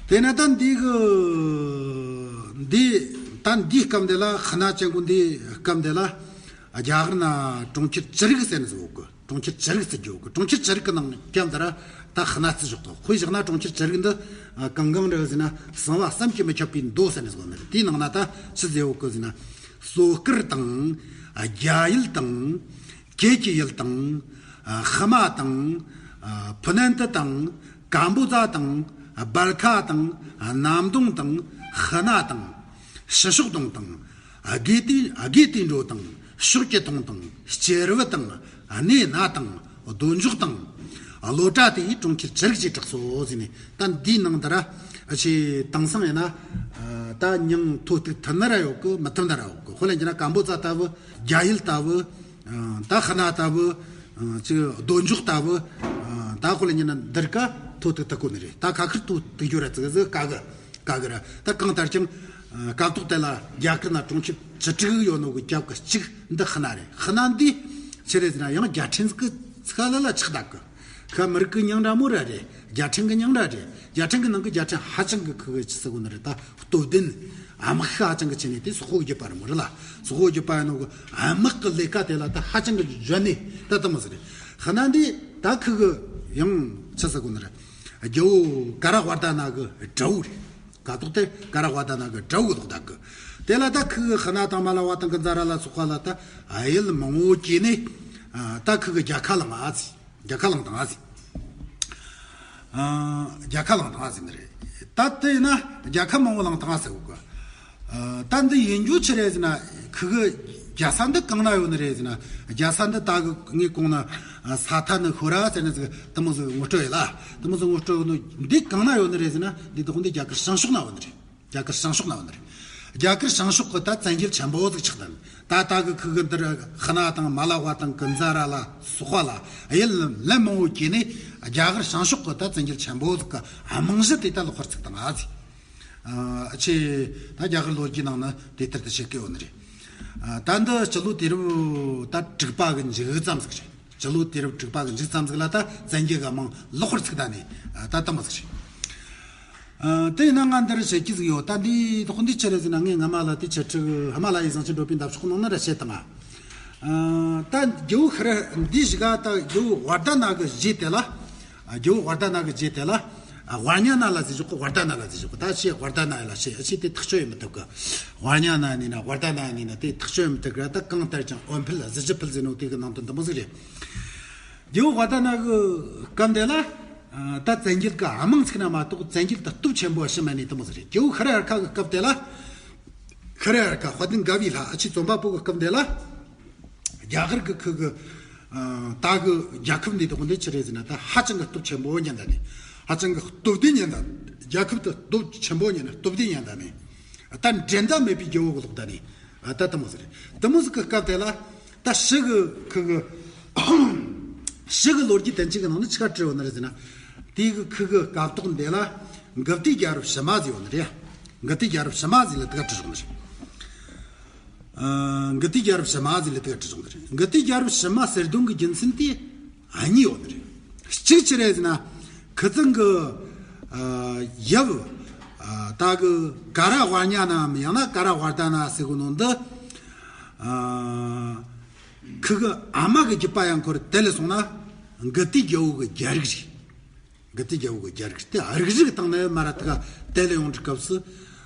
དེ་ན་ད་འདི་གི་འདི་ད་འདིའི་སྐབས་འདི་ལ་ཧི་ན་ཅན་གོ་འདིའི་སྐབས་འདི་ལ་རྒྱ་གར་ན་གྲོང་ཁྱེར་ཅི་རིགས་ཟེར་ནི་ཟིག་ཡོད་གི། གྲོང་ཁྱེར་ཅི་རིགས་ཟེར་རྒྱུ་ཡོད་གི། གྲོང་ཁྱེར་ཅི་རིགས་གི་ནང་སྐབས་འདི་ར་ད་ཧི་ན་ཙི་ཞོག་ཏོ། དཔེ་བཞག་ན་གྲོང་ཁྱེར་ཅི་རིགས་འདི་གང་གང་རེད་ཟེར་ན། གསང་བ་བསམ་གྱིས་མི་ཁྱབ་པའི་མདོ་ཟེར་ནི་ཟིག་ཡོད་ནི་རེད། དེའི་ནང་ན་ད་ཆི་ཟེར་ཡོད་གི་ཟེར་ན། སོ་དཀར་དང་། རྒྱ་ཡུལ་དང་། ཀེ་ཀི་ཡུལ་དང་། ཧི་མ་དང་། ཕུ་ནན་ཏི་དང་། ཀམ་བུ་ཛ་དང་། སྦལ་ཁ་དང་། གནམ་སྟོང་དང་། ཧི་ན་དང་། ཕྱི་ཕྱོགས་སྟོང་དང་། དགེ་དེ་དགེ་དེ་འགྲོ་དང་། ཕྱོགས་ཀྱི་མཐོང་དང་། སྐྱེར་བུ་དང་། གནས་ན་དང་། རྡོ་འཇོག་དང་། ལོ་ཏྲ་དེ་ཡི་གྲོང་ཁྱེར་ཅི་རིགས་ཀྱིས་གྲགས་སོ་ཟེར་ནས། ད་འདིའི་ནང་དུ་ར་ཆེ་དེང་སང་ཡིན་ན། ད་མྱིང་ཐོ་གཏུག་ཐུབ་ན་ར་ཡོད་གི། མི་ཐུབ་ན་ར་ཡོད་གི། དཔེ་ལ་འཇོག་ན་ཀམ་བུ་ཛ་ལྟ་བུ། རྒྱ་ཡུལ་ལྟ་བུ། ད་ཧི་ན་ལྟ་བུ། ཅིག་རྡོ་འཇོག་ལྟ་བུ། ད་དཔེ་ལ་འཇོག་ན་འདིར་ཀ་ཐོ་གཏུག་ཐུབ་གོ་ནི་རེད། ད་ཁ་ཁར་ཐོ་གཏུག་རྒྱུ་ར་ཙི་གེ་ཟིག་དཀའ་གི། དཀའ་གི་ར། ད་གང་ལྟར་ཀྱང་སྐབས་ཐོག་དེ་ལ་རྒྱ་གར་ན་གྲོང་ཁྱེར་བཅུ་དྲུག་ཡོད་ནོ་གི་རྒྱབ་གི་གཅིག་འདི་ཧི་ན་རེད། ཧི་ན་འདི་ཆི་རེད་ཟེར་ན་ཡང་རྒྱལ་ཕྲན་གི་ཚིག་ལ་ལ་ཆགས་བསྡད་གི། ཁ་མི་རིགས་ཀྱི་མྱིང་འདྲ་མོ་ར་རེད། རྒྱལ་ཕྲན་གྱི་མྱིང་འདྲ་རེད། རྒྱལ་ཕྲན་གྱི་ནང་གི་རྒྱལ་ཕྲན་ཧ་ཅང་གི་ཁུ་གི་ཆི་ཟེར་གོ་ནི་རེད། ད་སྟོབས་ལྡན། དམག་ཤུགས་ཧ་ཅང་གི་ཆེ་ནི་དེ་སོག་པོ་གི་རྒྱུད་པ་རེད་མོ་རེད་ལ། སོག་པོ་གི་རྒྱུད་པ་ཡིན་ནོ་གི་དམག་གི་ལས་ཀ་དེ་ལ་ད་ཧ་ཅང་གི་འཇོན་ནི་ད་ལྟ་མོ་ཟེར་རེད། ཧི་ན་འདི་ད་ཁུ་གི་ཡང་ཆི་ཟེར་གོ་ནི་རེད། རྒྱལ་པོ་ཀ་ར་ཝར་དྷ་ན་གི་དགྲ་བོ་རེད། སྐབས་ཐོག་དེ་ཀ་ར་ཝར་དྷ་ན་གི་དགྲ་བོ་གི་ལོག་བསྡད་གི། དེ་ལ་ད་ཁུ་གི་ཧི་ན་དང་མ་ལ་ཝ་དང་ཀུན་ཛ་ར་ལ་སོགས་པ་ལ་ད་ཨ་ཡུལ་མང་བོ་གྱེས་ནས་ད་ཁུ་གི་རྒྱལ་ཁ་བླངས་ཨ་ཟེར། རྒྱལ་ཁ་བླངས་བཏང་ཨ་ཟེར། རྒྱལ་ཁ་བླངས་བཏང་ཨ་ཟེར་ནི་རེད། ད་དེ་ཡིན་ན་རྒྱལ་ཁ་མང་བོ་བླངས་བཏང་ཨ་ཟེར་གོ་གི། ད་འདི་ཡིན་རྒྱུ་ཆི་རེད་ཟེར་ན། ཁུ་གི་རྒྱལ་ས་འདི་གང་ན་ཡོད་ནི་རེད་ཟེར་ན། རྒྱལ་ས་འདི་ད་གི་ངས་གོང་ན་ས་ཐ་ནི་ཧུ་ར་ཟེར་ནི་ཟིག་དེ་མོ་ཟིག་ངོ་སྤྲོད་ཡོད་ལ། དེ་མོ་ཟིག་ངོ་སྤྲོད་ཡོད་ནོ་འདི་གང་ན་ཡོད་ནི་རེད་ཟེར་ན། འདི་དག་འདི་རྒྱ་གར་བྱང་ཕྱོགས་ན་ཡོད་ནི་རེད། རྒྱ་གར་བྱང་ཕྱོགས་ན་ཡོད་ནི་རེད། རྒྱ་གར་བྱང་ཕྱོགས་གི་ད་བཙན་རྒྱལ་ཆེན་པོ་ཟིག་ཆགས་དང་། ད་ད་གི་ཁུ་གི་འདིར་ཧི་ན་དང་མ་ལ་ཝ་དང་ཀུན་ཛ་ར་ལ་སོགས་པ་ལ་ཡུལ་ལན་མང་བོ་གྱེས་ནས། རྒྱ་གར་བྱང་ཕྱོགས་གི་ད་བཙན་རྒྱལ་ཆེན་པོ་ཟིག་གི་རྨང་གཞི་དེ་ད་ལོག་པར་བཙུགས་བཏང་ཨ་ཟེར། ཨ་ཆེ་ད་རྒྱ་གར་ལོ་རྒྱུས་ནང་ན་དེ་ལྟར་དུ་བཤད་གི་ཡོད་ནི་རེད། ཨ་ད་འདི་སྤྱི་ལོ་དུས་རབས་ད་དྲུག་པ་གི་མཇུག་ཙམ་ཟིག་རེད། སྤྱི་ལོ་དུས་རབས་དྲུག་པ་གི་མཇུག་ཙམ་ཟིག་ལ་ད་བཙན་རྒྱལ་གི་དམག་ལོག་པར་བཙུགས་ད་ནས་ད་དེ་མོ་ཟིག་རེད། ཨ་དེ་ཡིན་ན་ང་འདིར་བཤད་རྒྱུ་ཟིག་ཡོད། ད་འདི་དོག་འདི་ཆི་རེད་ཟེར་ན། ངས་སྔ་མ་ལ་དེ་ཆེད་ཁྲིག་ཧི་མ་ལ་ཡའི་ཟངས་ཆུ་འབྲོག་པའི་འདབ་ཆགས་ནང་ན་ར་བཤད་བཏང་ང་། ཨ་ད་རྒྱལ་པོ་ཧི་ར་འདི་ཞིག་ག་ད་རྒྱལ་པོ་ཝར་དྷ་ན་གི་རྗེས་དེ་ལ། ཨ་རྒྱལ་པོ་ཝར་དྷ་ན་གི་རྗེས་དེ་ལ། ཨ་ཝར་ཉ་ན་ལ་ཟེར་ཞོག་གི། ཝར་དྷ་ན་ལ་ཟེར་ཞོག་གི། ད་ཆེ་ཝར་དྷ་ན་ལ་ཆེ་ཨ་ཆེ་དེ་ཐག་ཆོད་ཡིན་མི་ཐུབ་གི། ཝར་ཉ་ན་ཡིན་ན་ཝར་དྷ་ན་ཡིན་ན་དེ་ཐག་ཆོད་ཡིན་མི་ཐུབ་གི། ད་གང་ལྟར་ཀྱང་འོད་འཕེལ་གཟི་བརྗིད་འཕེལ་ཟེར་ནོ་དེ་གི་ནང་དོན་འདི་མོ་ཟིག་རེད། རྒྱལ་པོ་ཝར་དྷ་ན་གི་སྐབས་འདི་ལ། ཨ་ད་བཙན་རྒྱལ་གི་དམག་ཚིག་ན་མ་གཏོགས་བཙན་རྒྱལ་དུ་སྟོབས་ཆེན་པོ་ཞིག་མེད་ནི་དེ་མོ་ཟིག་རེད། རྒྱལ་པོ་ཧི་ར་ཨར་ཁ་གི་སྐབས་དེ་ལ། ཧི་ར་ཨར་ཁ་དཔལ་ལྡན་དགའ་བའི་ལྷ་ཨ་ཆེ་བཙོན་པ་པོ་གི་སྐབས་འདི་ལ། རྒྱ་གར་གི་ཁུ་གི་ཨ་ད་གི་རྒྱལ་ཁབ་འདི་དོག་འདི་ཆི་རེད་ཟེར་ན། ད་ཧ་ཅང་གི་སྟོབས་ཆེན་པོ་ཉན་ད་ནི། ཧ་ཅང་གི་སྟོབས་ལྡན་ཉན་ད། རྒྱལ་ཁབ་དུ་སྟོབས་ཆེན་པོ་ཉན་ན་སྟོབས་ལྡན་ཉན་ད་ནི། ད་འགྲན་ཟླ་མེད་པའི་རྒྱལ་པོ་གི་ལོག་ད་ནི། ཨ་ད་དེ་མོ་ཟིག་རེད། དེ་མོ་ཟིག་གི་སྐབས་དེ་ལ། ད་ཕྱི་གི་ཁུ་གི་ཕྱི་གི་ལོ་རྒྱུས་དན་ཅིག་གི་ནང་ནས་ཆི་ག་བྲིས་ཡོད་ནི་རེད་ཟེར་ན། དེ་གི་ཁུ་གི་སྐབས་ཐོག་འདི་ལ་མགུར་དུས་རྒྱལ་རབས་ཕྱི་མ་ཟེར་ཡོད་ནི་རེད། མགུར་དུས་རྒྱལ་རབས་ཕྱི་མ་ཟེར་ལ་དེ་ག་བྲིས་ཡོད་ནི་རེད། ཨ་མགུར་དུས་རྒྱལ་རབས་ཕྱི་མ་ཟེར་ལ་དེ་ག་བྲིས་ཡོད་ནི་རེད། མགུར་དུས་རྒྱལ་རབས་ཕྱི་མ་ཟེར་དོན་གི་རྒྱུ་མཚན་དེ་ཨ་གཉིས་ཡོད་ནི་རེད། གཅིག་ཆི་རེད་ཟེར་ན། ཁུ་ཚང་གི་ཨ་ཡབ་ཨ་ད་གི་ཀ་ར་ཝར་ཉ་ནམ་ཡང་ན་ཀ་ར་ཝར་དྷ་ན་ཟེར་གོ་ནོ་འདི། ཨ་ཁུ་གི་ཨ་མ་གི་རྒྱུད་པ་ཡང་ཁོར་དེ་ལས་སོང་ན་མགུར་དུས་རྒྱལ་པོ་གི་རྒྱལ་རིགས་རེད། མགུར་དུས་རྒྱལ་པོ་གི་རྒྱལ་རིགས་དེ་རིགས་རིགས་དང་ནི་མ་ར་ཐི་ག་དེ་ལས་ཡོང་དུས་སྐབས་སུ།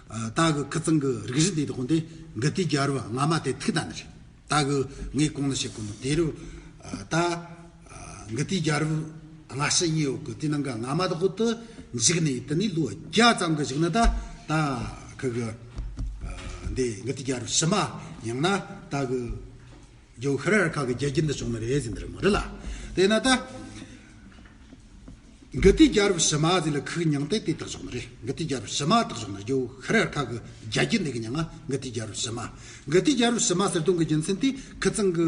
ཨ་ད་གི་ཁུ་ཚང་གི་རིགས་རིགས་འདི་དག་འདི་མགུར་དུས་རྒྱལ་རབས་སྔ་མ་དེ་ཐུག་ད་ནི་རེད། ད་གི་ངས་གོང་ནས་བཤད་གོ་ནོ་དུས་རབས་ཨ་ད་ཨ་ མགུར་དུས་རྒྱལ་རབས་སྔ་ཕྱི་གཉིས་ཡོད་གི། དེ་ནང་གི་སྔ་མ་དག་ཁོ་དུ་འཇིག་ནས། དེ་ནས་ལོ་བརྒྱ་ཙམ་གི་གཞུག་ན་ད་ད་ཁི་གི་འདི་མགུར་དུས་རྒྱལ་རབས་ཕྱི་མ་ཡང་ན་ད་གི་རྒྱལ་པོ་ཤི་ར་ཡར་ཁ་གི་རྒྱལ་རྒྱུད་འདི་བྱུང་ནི་རེད་ཟེར་ནི་རེད་མ་རེད་ལ། དེས་ན་ད་མགུར་དུས་རྒྱལ་རབས་ཕྱི་མ་ཟེར་ལ་ཁུག་མྱང་སྟེ་དེ་དག་བྱུང་ནི་རེད། མགུར་དུས་རྒྱལ་རབས་ཕྱི་མ་དག་བྱུང་ནི་རེད། རྒྱལ་པོ་ཤི་ར་ཡར་ཁ་གི་རྒྱལ་རྒྱུད་འདི་གི་མྱིང་ང་མགུར་དུས་རྒྱལ་རབས་ཕྱི་མ། མགུར་དུས་རྒྱལ་རབས་ཕྱི་མ་ཟེར་དོན་གི་རྒྱུ་མཚན་དེ་ཁི་ཚང་གི་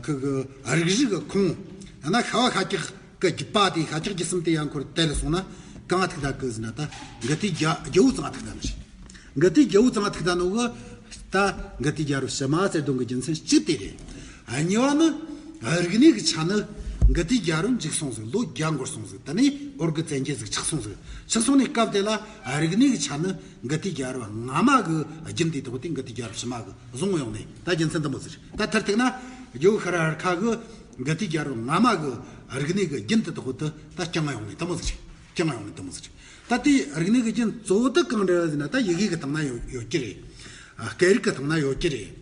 ཁི་གི་རིགས་རུས་གི་ཁོངས་ཡང་ན་ཤ་བ་ཤ་རྒྱགས་གི་རྒྱུད་པ་དེ། ཤ་རྒྱགས་རྒྱུད་གསུམ་དེ་ཡང་ཁོར་དེ་ལ་སོང་ན་གང་ང་ཐུག་ད་གི་ཟེར་ན་ད་མགུར་དུས་རྒྱལ་རྒྱལ་པོ་ཚང་ང་ཐུག་ད་ནི་རེད། མགུར་དུས་རྒྱལ་པོ་ཚང་ང་ཐུག་ད་ནོ་གི་ད་མགུར་དུས་རྒྱལ་རབས་ཕྱི་མ་ཟེར་དོན་གི་རྒྱུ་མཚན་གཅིག་དེ་རེད། གཉིས་པ་ནི་རིག་གནས་ཀྱི་ཆ་ནི་མགུར་དུས་རྒྱལ་རབས་འཇིག་སོང་ཟིག། ལོ་བརྒྱ་འགོར་སོང་ཟིག། དེ་ནས་འོར་གི་བཙན་རྒྱལ་ཟིག་ཆགས་སོང་ཟིག། ཆགས་སོང་ནས་སྐབས་དེ་ལ་རིག་གནས་ཀྱི་ཆ་ནི་མགུར་དུས་རྒྱལ་རབས་སྔ་མ་གི་རྒྱུན་དེ་དག་དེ་མགུར་དུས་རྒྱལ་རབས་ཕྱི་མ་གི་བཟུང་ཡོང་ནས། ད་རྒྱུ་མཚན་འདི་མོ་ཟིག། ད་མཐར་གཏུགས་ན་རྒྱལ་པོ་ཤི་ར་ཡར་ཁ་གི་མགུར་དུས་རྒྱལ་རབས་སྔ་མ་གི་རིག་གནས་ཀྱི་རྒྱུན་དེ་དག་དེ་ད་བསྐྱངས་ཡོང་ནས་དེ་མོ་ཟིག། བསྐྱངས་ཡོང་ནས་དེ་མོ་ཟིག། ད་དེའི་རིག་གནས་ཀྱི་རྒྱུན་གཙོ་བོ་དེ་གང་འདྲ་ཟེར་ན། ད་ཡི་གེ་གི་སྟེང་ན་ཡོད་ཡོད་ཀྱི་རེད། ཨ། སྐད་རིགས་ཀྱི་སྟེང་ན་ཡོད་ཀྱི་རེད།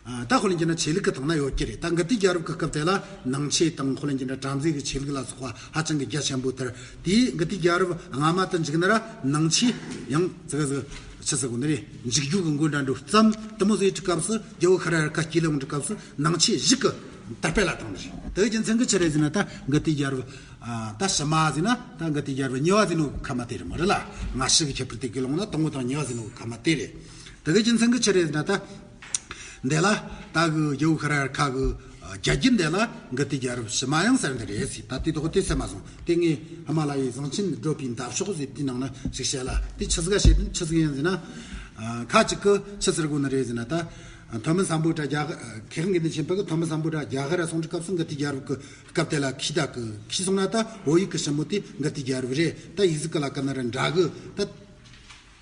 ཨ། ད་དཔེ་ལེན་རྒྱུ་ན་ཆོས་ལུགས་ཀྱི་སྟེང་ན་ཡོད་ཀྱི་རེད། ད་མགུར་དུས་རྒྱལ་རབས་ཀྱི་སྐབས་དེ་ལ་ནང་ཆོས་དང་དཔེ་ལེན་རྒྱུ་ན་བྲམ་ཟེ་གི་ཆོས་ལུགས་ལ་སོགས་པ་ཧ་ཅང་གི་རྒྱ་ཆེན་པོ་དར། དེའི་མགུར་དུས་རྒྱལ་རབས་སྔ་མ་དུ་འཇུག་ན་ར་ནང་ཆོས་ཡང་ཙི་ག་ཙི་ག་ཆི་ཟེར་གོ་ནི་རེད། འཇིག་རྒྱུ་གི་མགོ་འདྲ་འགྲོ་ཙམ་དེ་མོ་ཟིག་གི་སྐབས་སུ། རྒྱལ་པོ་ཤི་ར་ཡར་ཁ་སྐྱེས་ལ་འོང་གི་སྐབས་སུ་ནང་ཆོས་གཞི་གི་དར་སྤེལ་ལ་བཏང་ནི་རེད། དེ་རྒྱུ་མཚན་གྱིས་ཆི་རེད་ཟེར་ན། ད་མགུར་དུས་རྒྱལ་རབས་ཨ། ད་ཕྱི་མ་ཟེར་ན་ད་མགུར་དུས་རྒྱལ་རབས་གཉིས་པ་ཟེར་ནོ་ཁ་མ་དེ་རེད་མ་རེད་ལ། སྔ་ཕྱི་གི་ཁྱད་པར་དེ་གི་ལོང་ན་དང་པོ་དང་གཉིས་པ་ཟེར་ནོ་ཁ་མ་དེ་རེད། དེ་གི་རྒྱུ་མཚན་གྱིས་ཆི་རེད་ཟེར་ན། ད་འདི་ལ་ད་གི་རྒྱལ་པོ་ཤི་ར་ཡར་ཁ་གི་ཨ། རྒྱལ་རྒྱུད་འདི་ལ་མགུར་དུས་རྒྱལ་རབས་ཕྱི་མ་ཡང་ཟེར་འདི་རེད་ཟེར། ད་དེ་དག་དེ་ཟེར་མ་སོང་། དེ་ངས་ཧི་མ་ལ་ཡའི་ཟངས་ཆེན་བགྲོད་པའི་འདབ་གཤོག་ཟེར་དེའི་ནང་ན་ཞིག་བཤད་ལ། དེ་ཆི་ཟིག་ག་བཤད་དོན་ཆི་ཟིག་ཡིན་ཟེར་ན། ཨ། ཁ་ཅིག་གིས་ཆི་ཟེར་གོ་ནི་རེད་ཟེར་ན། ད་ཐོན་མི་སམ་བྷོ་ཊ་རྒྱ་གར། མཁས་དབང་དགེ་འདུན་ཆོས་འཕེལ་གིས་ཐོན་མི་སམ་བྷོ་ཊ་རྒྱ་གར་ར་སོང་དུས་སྐབས་སུ་མགུར་དུས་རྒྱལ་རབས་ཀྱི་སྐབས་དེ་ལ་ཁྱེར་ད་གི། ཁྱེར་སོང་ན་ད་བོད་ཡིག་གི་ཞི་མོ་དེ་མགུར་དུས་རྒྱལ་རབས་རེད། ད་ཡིག་གཟུགས་གི་ལ་ཀ་ན་ར་འདྲ་གི། ད་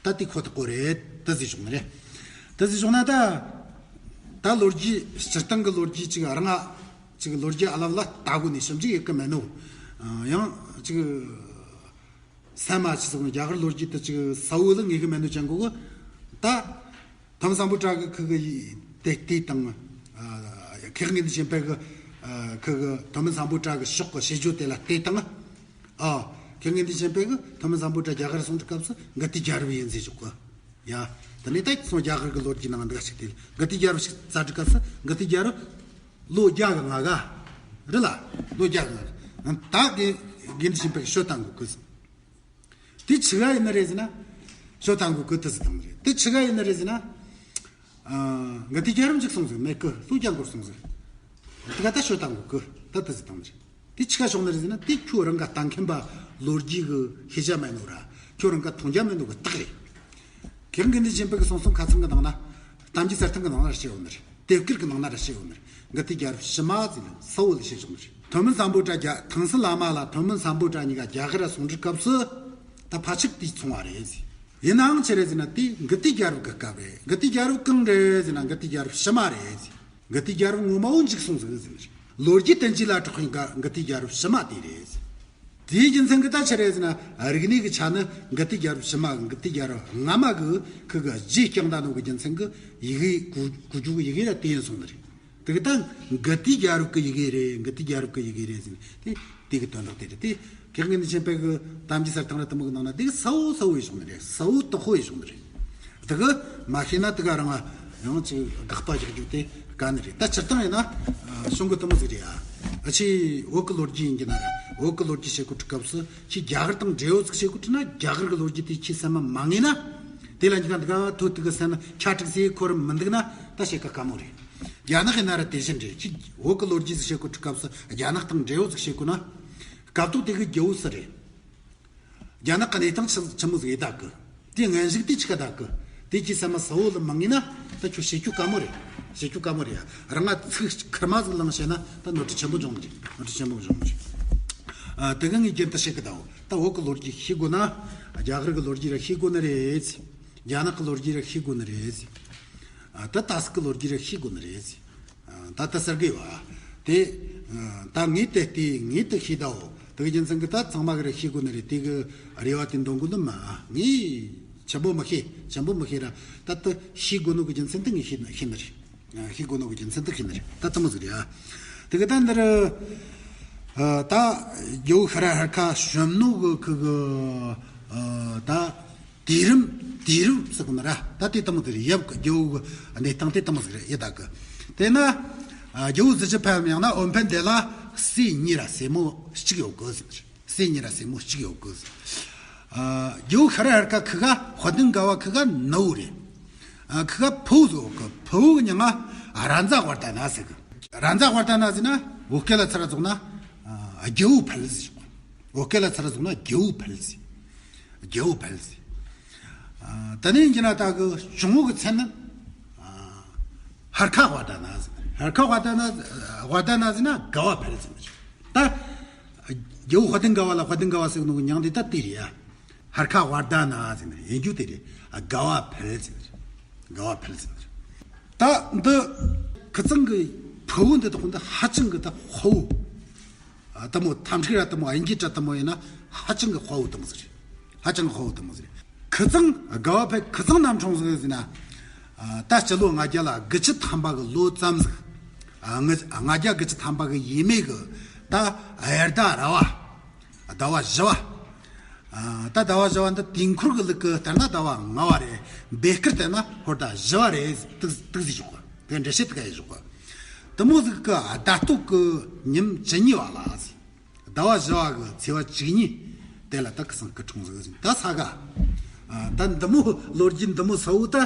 ད་དེ་ཁོ་ཐག་གོ་རེད། ད་ཟེར་བྱུང་ནི་རེད། ད་ཟེར་བྱུང་ན་ད་ད་ལོ་རྒྱུས་སྤྱིར་བཏང་གི་ལོ་རྒྱུས་ཅིག་རང་ང་ཅིག་ལོ་རྒྱུས་ཨ་ལབ་ལ་ལྟ་གོ་ནས་ཞིབ་འཇུག་ཡེད་གི་མེད་ནོ། ཡང་ཅིག་སེམས་མ་ཆི་ཟེར་གོ་ནི། རྒྱ་གར་ལོ་རྒྱུས་དེ་ཅིག་གསལ་བོ་ལ་ངེས་གི་མེད་ནོ་ཅན་གོ་གི། ད་ཐོན་མི་སམ་བྷོ་ཊ་གི་ཁི་གི་དེ་དེ་དང་། ཨ། མཁས་དབང་དགེ་འདུན་ཆོས་འཕེལ་གི། ཨ། ཁི་གི་ཐོན་མི་སམ་བྷོ་ཊ་གི་ཕྱོགས་གི་བྱེད་སྤྱོད་དེ་ལ་བལྟས་དང་། ཨ། མཁས་དབང་དགེ་འདུན་ཆོས་འཕེལ་གིས་ཐོན་མི་སམ་བྷོ་ཊ་རྒྱ་གར་སོང་དུས་སྐབས་སུ་མགུར་དུས་རྒྱལ་རབས་ཡིན་ཟེར་བཞག་གི། ཡ། དེ་ནས་ད་སོང་རྒྱ་གར་གི་ལོ་རྒྱུས་ནང་འདི་ག་ཞིག་དེ་མགུར་དུས་རྒྱལ་རབས་ཤིག་བཙལ་དུས་སྐབས་སུ་མགུར་དུས་རྒྱལ་རབས་ལོ་བརྒྱ་གི་སྔ་ག་རེད་ལ། ལོ་བརྒྱ་གི་སྔ་ག། ད་དགེ་དགེ་འདུན་ཆོས་འཕེལ་གིས་ཤོད་བཏང་གོ་གི། དེ་ཆི་ག་ཡིན་ནི་རེད་ཟེར་ན། ཤོད་བཏང་གོ་གི་དེ་ཟེར་བཏང་ནི་རེད། དེ་ཆི་ག་ཡིན་ནི་རེད་ཟེར་ན། ཨ། མགུར་དུས་རྒྱལ་རབས་འཇིག་སོང་ཟིག། མེད་གི། ལོ་བརྒྱ་འགོར་སོང་ཟིག། དེ་ག་ད་ཤོད་བཏང་གོ་གི། ད་དེ་ཟེར་བཏང་ནི་རེད། དེ་ཆི་ག་བྱུང་ནི་རེད་ཟེར་ན། དེ་ཁྱོད་རང་ག་ལྟ་མཁན་པ་ལོ་རྒྱུས་གི་ཤེས་བྱ་མེད་ནོ་ར། ཁྱོད་རང་ག་མཐོང་རྒྱ་མེད་ནོ་གི་རྟགས་རེད། མཁས་དབང་དགེ་འདུན་ཆོས་འཕེལ་གི་གསུང་རྩོམ་ཁ་ཚང་གི་ནང་ན། གཏམ་རྒྱུད་གསེར་ཐང་གི་ནང་ན་ར་བཤད་ཡོད་ནི་རེད། དེབ་དཀར་གི་ནང་ན་ར་བཤད་ཡོད་ནི་རེད། མགུར་དུས་རྒྱལ་རབས་ཕྱི་མ་ཟེར་ནས་གསལ་བོ་ལ་བཤད་བཞག་ནི་རེད། ཐོན་མི་སམ་བྷོ་ཊ་རྒྱ། ཐང་སི་བླ་མ་ལ་ཐོན་མི་སམ་བྷོ་ཊ་གཉིས་ཀ་རྒྱ་གར་ར་སོང་དུས་སྐབས་སུ། ད་ཕལ་ཆེར་དེ་མཚུངས་པ་རེད་ཟེར། ཡིན་ནའང་ཆི་རེད་ཟེར་ན། དེ་མགུར་དུས་རྒྱལ་རབས་ཀྱི་སྐབས་རེད། མགུར་དུས་རྒྱལ་རབས་གང་རེད་ཟེར་ན། མགུར་དུས་རྒྱལ་རབས་ཕྱི་མ་རེད་ཟེར། མགུར་དུས་རྒྱལ་རབས་སྔོན་མ་བོ་འཇིག་སོང་ཟིག་ཟེར་ནི་རེད། ལོ་རྒྱུས་བསྟན་བཅོས་ལ་གྲགས་པའི་མགུར་དུས་རྒྱལ་རབས་ཕྱི་མ་དེ་རེད་ཟེར། དེའི་རྒྱུ་མཚན་གྱིས་ད་ཆི་རེད་ཟེར་ན། རིག་གནས་ཀྱི་ཆ་ནི་མགུར་དུས་རྒྱལ་རབས་ཕྱི་མ། མགུར་དུས་རྒྱལ་རབས་སྔ་མ་གི་ཁི་གི་རྗེས་བསྐྱངས་ད་ནོ་གི་རྒྱུ་མཚན་གྱིས་ཡི་གེ་གོ་གོ་རྒྱུ་གི་ཡི་གེ་ར་དེ་ཡིན་སོང་ནི་རེད། དེ་གི་ད་མགུར་དུས་རྒྱལ་རབས་ཀྱི་ཡི་གེ་རེད། མགུར་དུས་རྒྱལ་རབས་ཀྱི་ཡི་གེ་རེད་ཟེར་ནས་དེ་དེ་གི་དོན་དག་དེ་རེད། དེ་མཁས་དབང་དགེ་འདུན་ཆོས་འཕེལ་གི་གཏམ་རྒྱུད་གསེར་ཐང་ར་དེ་མོ་གི་ནང་ན་དེ་གི་གསལ་བོ་གསལ་བོ་ཡིན་བཞག་ནི་རེད། གསལ་བོ་དག་པོ་ཡིན་བཞག་ནི་རེད། དེ་གི་མ་ཤེས་ན་དེ་ག་རང་ཡང་ཅིག་དགག་པ་རྒྱག་རྒྱུ་དེ་དཀའ་ནི་རེད། ད་སྤྱིར་བཏང་ཡིན་ན་གཞུང་གི་དེ་མོ་ཟིག་རེད་ཡ། ཨ་ཆི་བོད་གི་ལོ་རྒྱུས་ཡིན་གྱི་ན་ར། བོད་གི་ལོ་རྒྱུས་བཤད་གོ་དུས་སྐབས་སུ་ཁྱེད་རྒྱ་གར་དང་འབྲེལ་ཡོད་ཟིག་བཤད་གོ་དུས་ན། རྒྱ་གར་གི་ལོ་རྒྱུས་དེ་ཁྱེད་སེམས་མ་མ་ངེས་ན། དེ་ལ་ཉི་ག་འདི་ག་ཐོ་དེ་གི་སེམས་ཁྱ་དྲུག་ཟེ་ཁོ་ར་མི་འདུག་ན་ད་བཤད་ག་དཀའ་མོ་རེད། རྒྱ་ནག་ཡིན་ན་ར་དེ་བཞིན་རེད། ཁྱེད་བོད་གི་ལོ་རྒྱུས་ཟིག་བཤད་གོ་དུས་སྐབས་སུ་རྒྱ་ནག་དང་འབྲེལ་ཡོད་ཟིག་བཤད་གོ་ན། སྐབས་ཐོག་དེ་གི་རྒྱལ་པོ་སུ་རེད། རྒྱ་ནག་གི་གནས་སྟངས་ཆི་ཆི་མོ་ཟིག་ཡིན་ད་གི། དེ་སྔོན་གཞུག་དེ་ཆི་ག་ད་གི། དེ་ཁྱེད་སེམས་མ་གསལ་བོ་ལ་མ་ངེས་ན། ད་ཁྱོད་བཤད་རྒྱུ་དཀའ་མོ་རེད། བཤད་རྒྱུ་དཀའ་མོ་རེད་ཡ། རང་ང་ཚིག་ཁེར་མ་ཟིག་བླངས་བཤད་ན་ད་ནོར་འཁྲུལ་ཆེན་པོ་འབྱུང་གི་རེད། ནོར་འཁྲུལ་ཆེན་པོ་འབྱུང་གི་རེད། ཨ། དེ་ག་ངས་རྒྱུན་དུ་བཤད་གི་ད། འོ་ད་བོད་གི་ལོ་རྒྱུས་ཤེས་དགོས་ན། རྒྱ་གར་གི་ལོ་རྒྱུས་ར་ཤེས་དགོས་ནི་རེད། རྒྱ་ནག་གི་ལོ་རྒྱུས་ར་ཤེས་དགོས་ནི་རེད། ཨ། ད་ཏཱ་སི་གི་ལོ་རྒྱུས་ར་ཤེས་དགོས་ནི་རེད། ད་ལྟ་ཟེར་གི་ཡོད་ཨ། དེ་ད་ངས་དེ་ལྟས་ངས་དེ་ཤེས་ད་འོ། དེ་གི་རྒྱུ་མཚན་གི་ད་ཚང་མ་གི་ར་ཤེས་དགོས་ནི་རེད། དེ་གི་རེ་བ་དེ་འདོན་དགོས་ནི་མ། ངས་ཆེན་པོ་མི་ཤེས། ཆེན་པོ་མི་ཤེས་ར། ད་ལྟ་ཤེས་དགོས་ནོ་གི་རྒྱུ་མཚན་དེ་ངས་ཤེས་ཤེས་ནི་རེད། ཤེས་དགོས་ནོ་གི་རྒྱུ་མཚན་དེ་ཤེས་ནི་རེད། ད་ཚང་མ་ཟིག་རེད་ཨ། དེ་གི་ད་འདིར་ ཨ། ད་རྒྱལ་པོ་ཤི་ར་ཧར་ཁ་བྱོན་ནོ་གི་ཁུ་གི། ཨ། ད་དུས་རིམ། དུས་རིམ་ཟེར་གི་ན་ར། ད་དེ་ལྟ་མོ་ཟིག་རེད། ཡབ་གི་རྒྱལ་པོ་གི་གནས་སྟངས་དེ་ལྟ་མོ་ཟིག་རེད་ཡ། ད་གི་དེ་ན། ཨ། རྒྱལ་པོ་གཟི་བརྗིད་ཕེབས་ཡང་ན་འོན་ཕན་དེ་ལ་སྲས་གཉིས་ར་སྲས་མོ་གཅིག་ཡོད་གི་ཟེར། སྲས་གཉིས་ར་སྲས་མོ་གཅིག་ཡོད་གི་ཟེར། ཨ། རྒྱལ་པོ་ཤི་ར་ཧར་ཁ་ཁུ་ག་དཔལ་ལྡན་དགའ་བ་ཁུ་ག་ནུ་བོ་རེད། ཨ། ཁུ་ག་ཕུ་བོ་ཟིག་ཡོད་གི། ཕུ་བོ་གི་མྱིང་ང་རཱ་ཛ་ཝར་དྷ་ན་ཟེར་གི། རཱ་ཛ་ཝར་དྷ་ན་ཟེར་ན་བོད་སྐད་ལ་ཚུར་ར་རྫོགས་ན། ཨ། རྒྱལ་པོ་ཕལ་ཟེར་གི། བོད་སྐད་ལ་ཚུར་ར་རྫོགས་ན་རྒྱལ་པོ་ཕལ་ཟེར། རྒྱལ་པོ་ཕལ་ཟེར། ཨ། དེ་ནས་ཡིན་གྱི་ན་ད་གི་གཅུང་བོ་གི་མཚན་ནི། ཨ། ཧར་ཁ་ཝར་དྷ་ན་ཟེར། ཧར་ཁ་ཝར་དྷ་ན། ཝར་དྷ་ན་ཟེར་ན་དགའ་བ་ཕལ་ཟེར་ནི་རེད། ད་རྒྱལ་པོ་དཔལ་ལྡན་དགའ་བ་ལ་དཔལ་ལྡན་དགའ་བ་ཟེར་ནོ་གི་མྱིང་འདི་ད་དེ་རེད་ཡ། ཧར་ཁ་ཝར་དྷ་ན་ཟེར་ནི་རེད། ཡིན་རྒྱུ་དེ་རེད། ཨ། དགའ་བ་ཕལ་ཟེར་ནི་རེད། དགའ་བ་ཕལ་ཟེར་ནི་རེད། ད་འདི་ཁུ་ཚང་གི་ཕུ་བོ་འདི་དག་འདི་ཧ་ཅང་གི་ད་དཔའ་བོ། ཨ། དེ་མོ་ཐམས་ཅད་ར་དེ་མོ་ཨ་ཡིན་གྱི་གྲ་དེ་མོ་ཡིན་ན་ཧ་ཅང་གི་དཔའ་བོ་དེ་མོ་ཟིག་རེད། ཧ་ཅང་གི་དཔའ་བོ་དེ་མོ་ཟིག་རེད། ཁུ་ཚང་དགའ་བ་ཕལ་ཁུ་ཚང་རྣམ་འཁྲུངས་ཟིག་ཟེར་ན། ཨ། ད་སྤྱི་ལོ་ལྔ་བརྒྱ་ལ་དགུ་བཅུ་ཐམ་པ་གི་ལོ་ཙམ་ཟིག། ཨ། ལྔ་ལྔ་བརྒྱ་དགུ་བཅུ་ཐམ་པ་གི་ཡས་མས་གི་ད་དབྱར་ཟླ་ར་བ། ཟླ་བ་བཞི་བ། ཨ། ད་ཟླ་བ་བཞི་བ་འདི་དུས་འཁོར་གི་ལུགས་ཀྱི་ལྟར་ན་ཟླ་བ་ལྔ་བ་རེད། འབད་ཀར་ལྟར་ན་ཧོར་ཟླ་བཞི་བ་རེད། དུག་དུག་ཟིག་ཞོག་གི། དེ་འགྲེལ་བཤད་དུ་ག་ཡེ་ཞོག་གི། དེ་མོ་ཟིག་གི་ཟླ་སྟོད་ཀྱི་ཉིན་བཅུ་གཉིས་པ་ལ་ཟེར། ཟླ་བ་བཞི་བ་གི་ཚེས་པ་བཅུ་གཉིས་དེ་ལ་ད་ཁུ་ཚང་སྐུ་འཁྲུངས་ཟིག་ཟེར། ད་ས་ག། ཨ། ད་འདི་མོ་ལོ་རྒྱུས་འདི་མོ་ས་བོ་ད།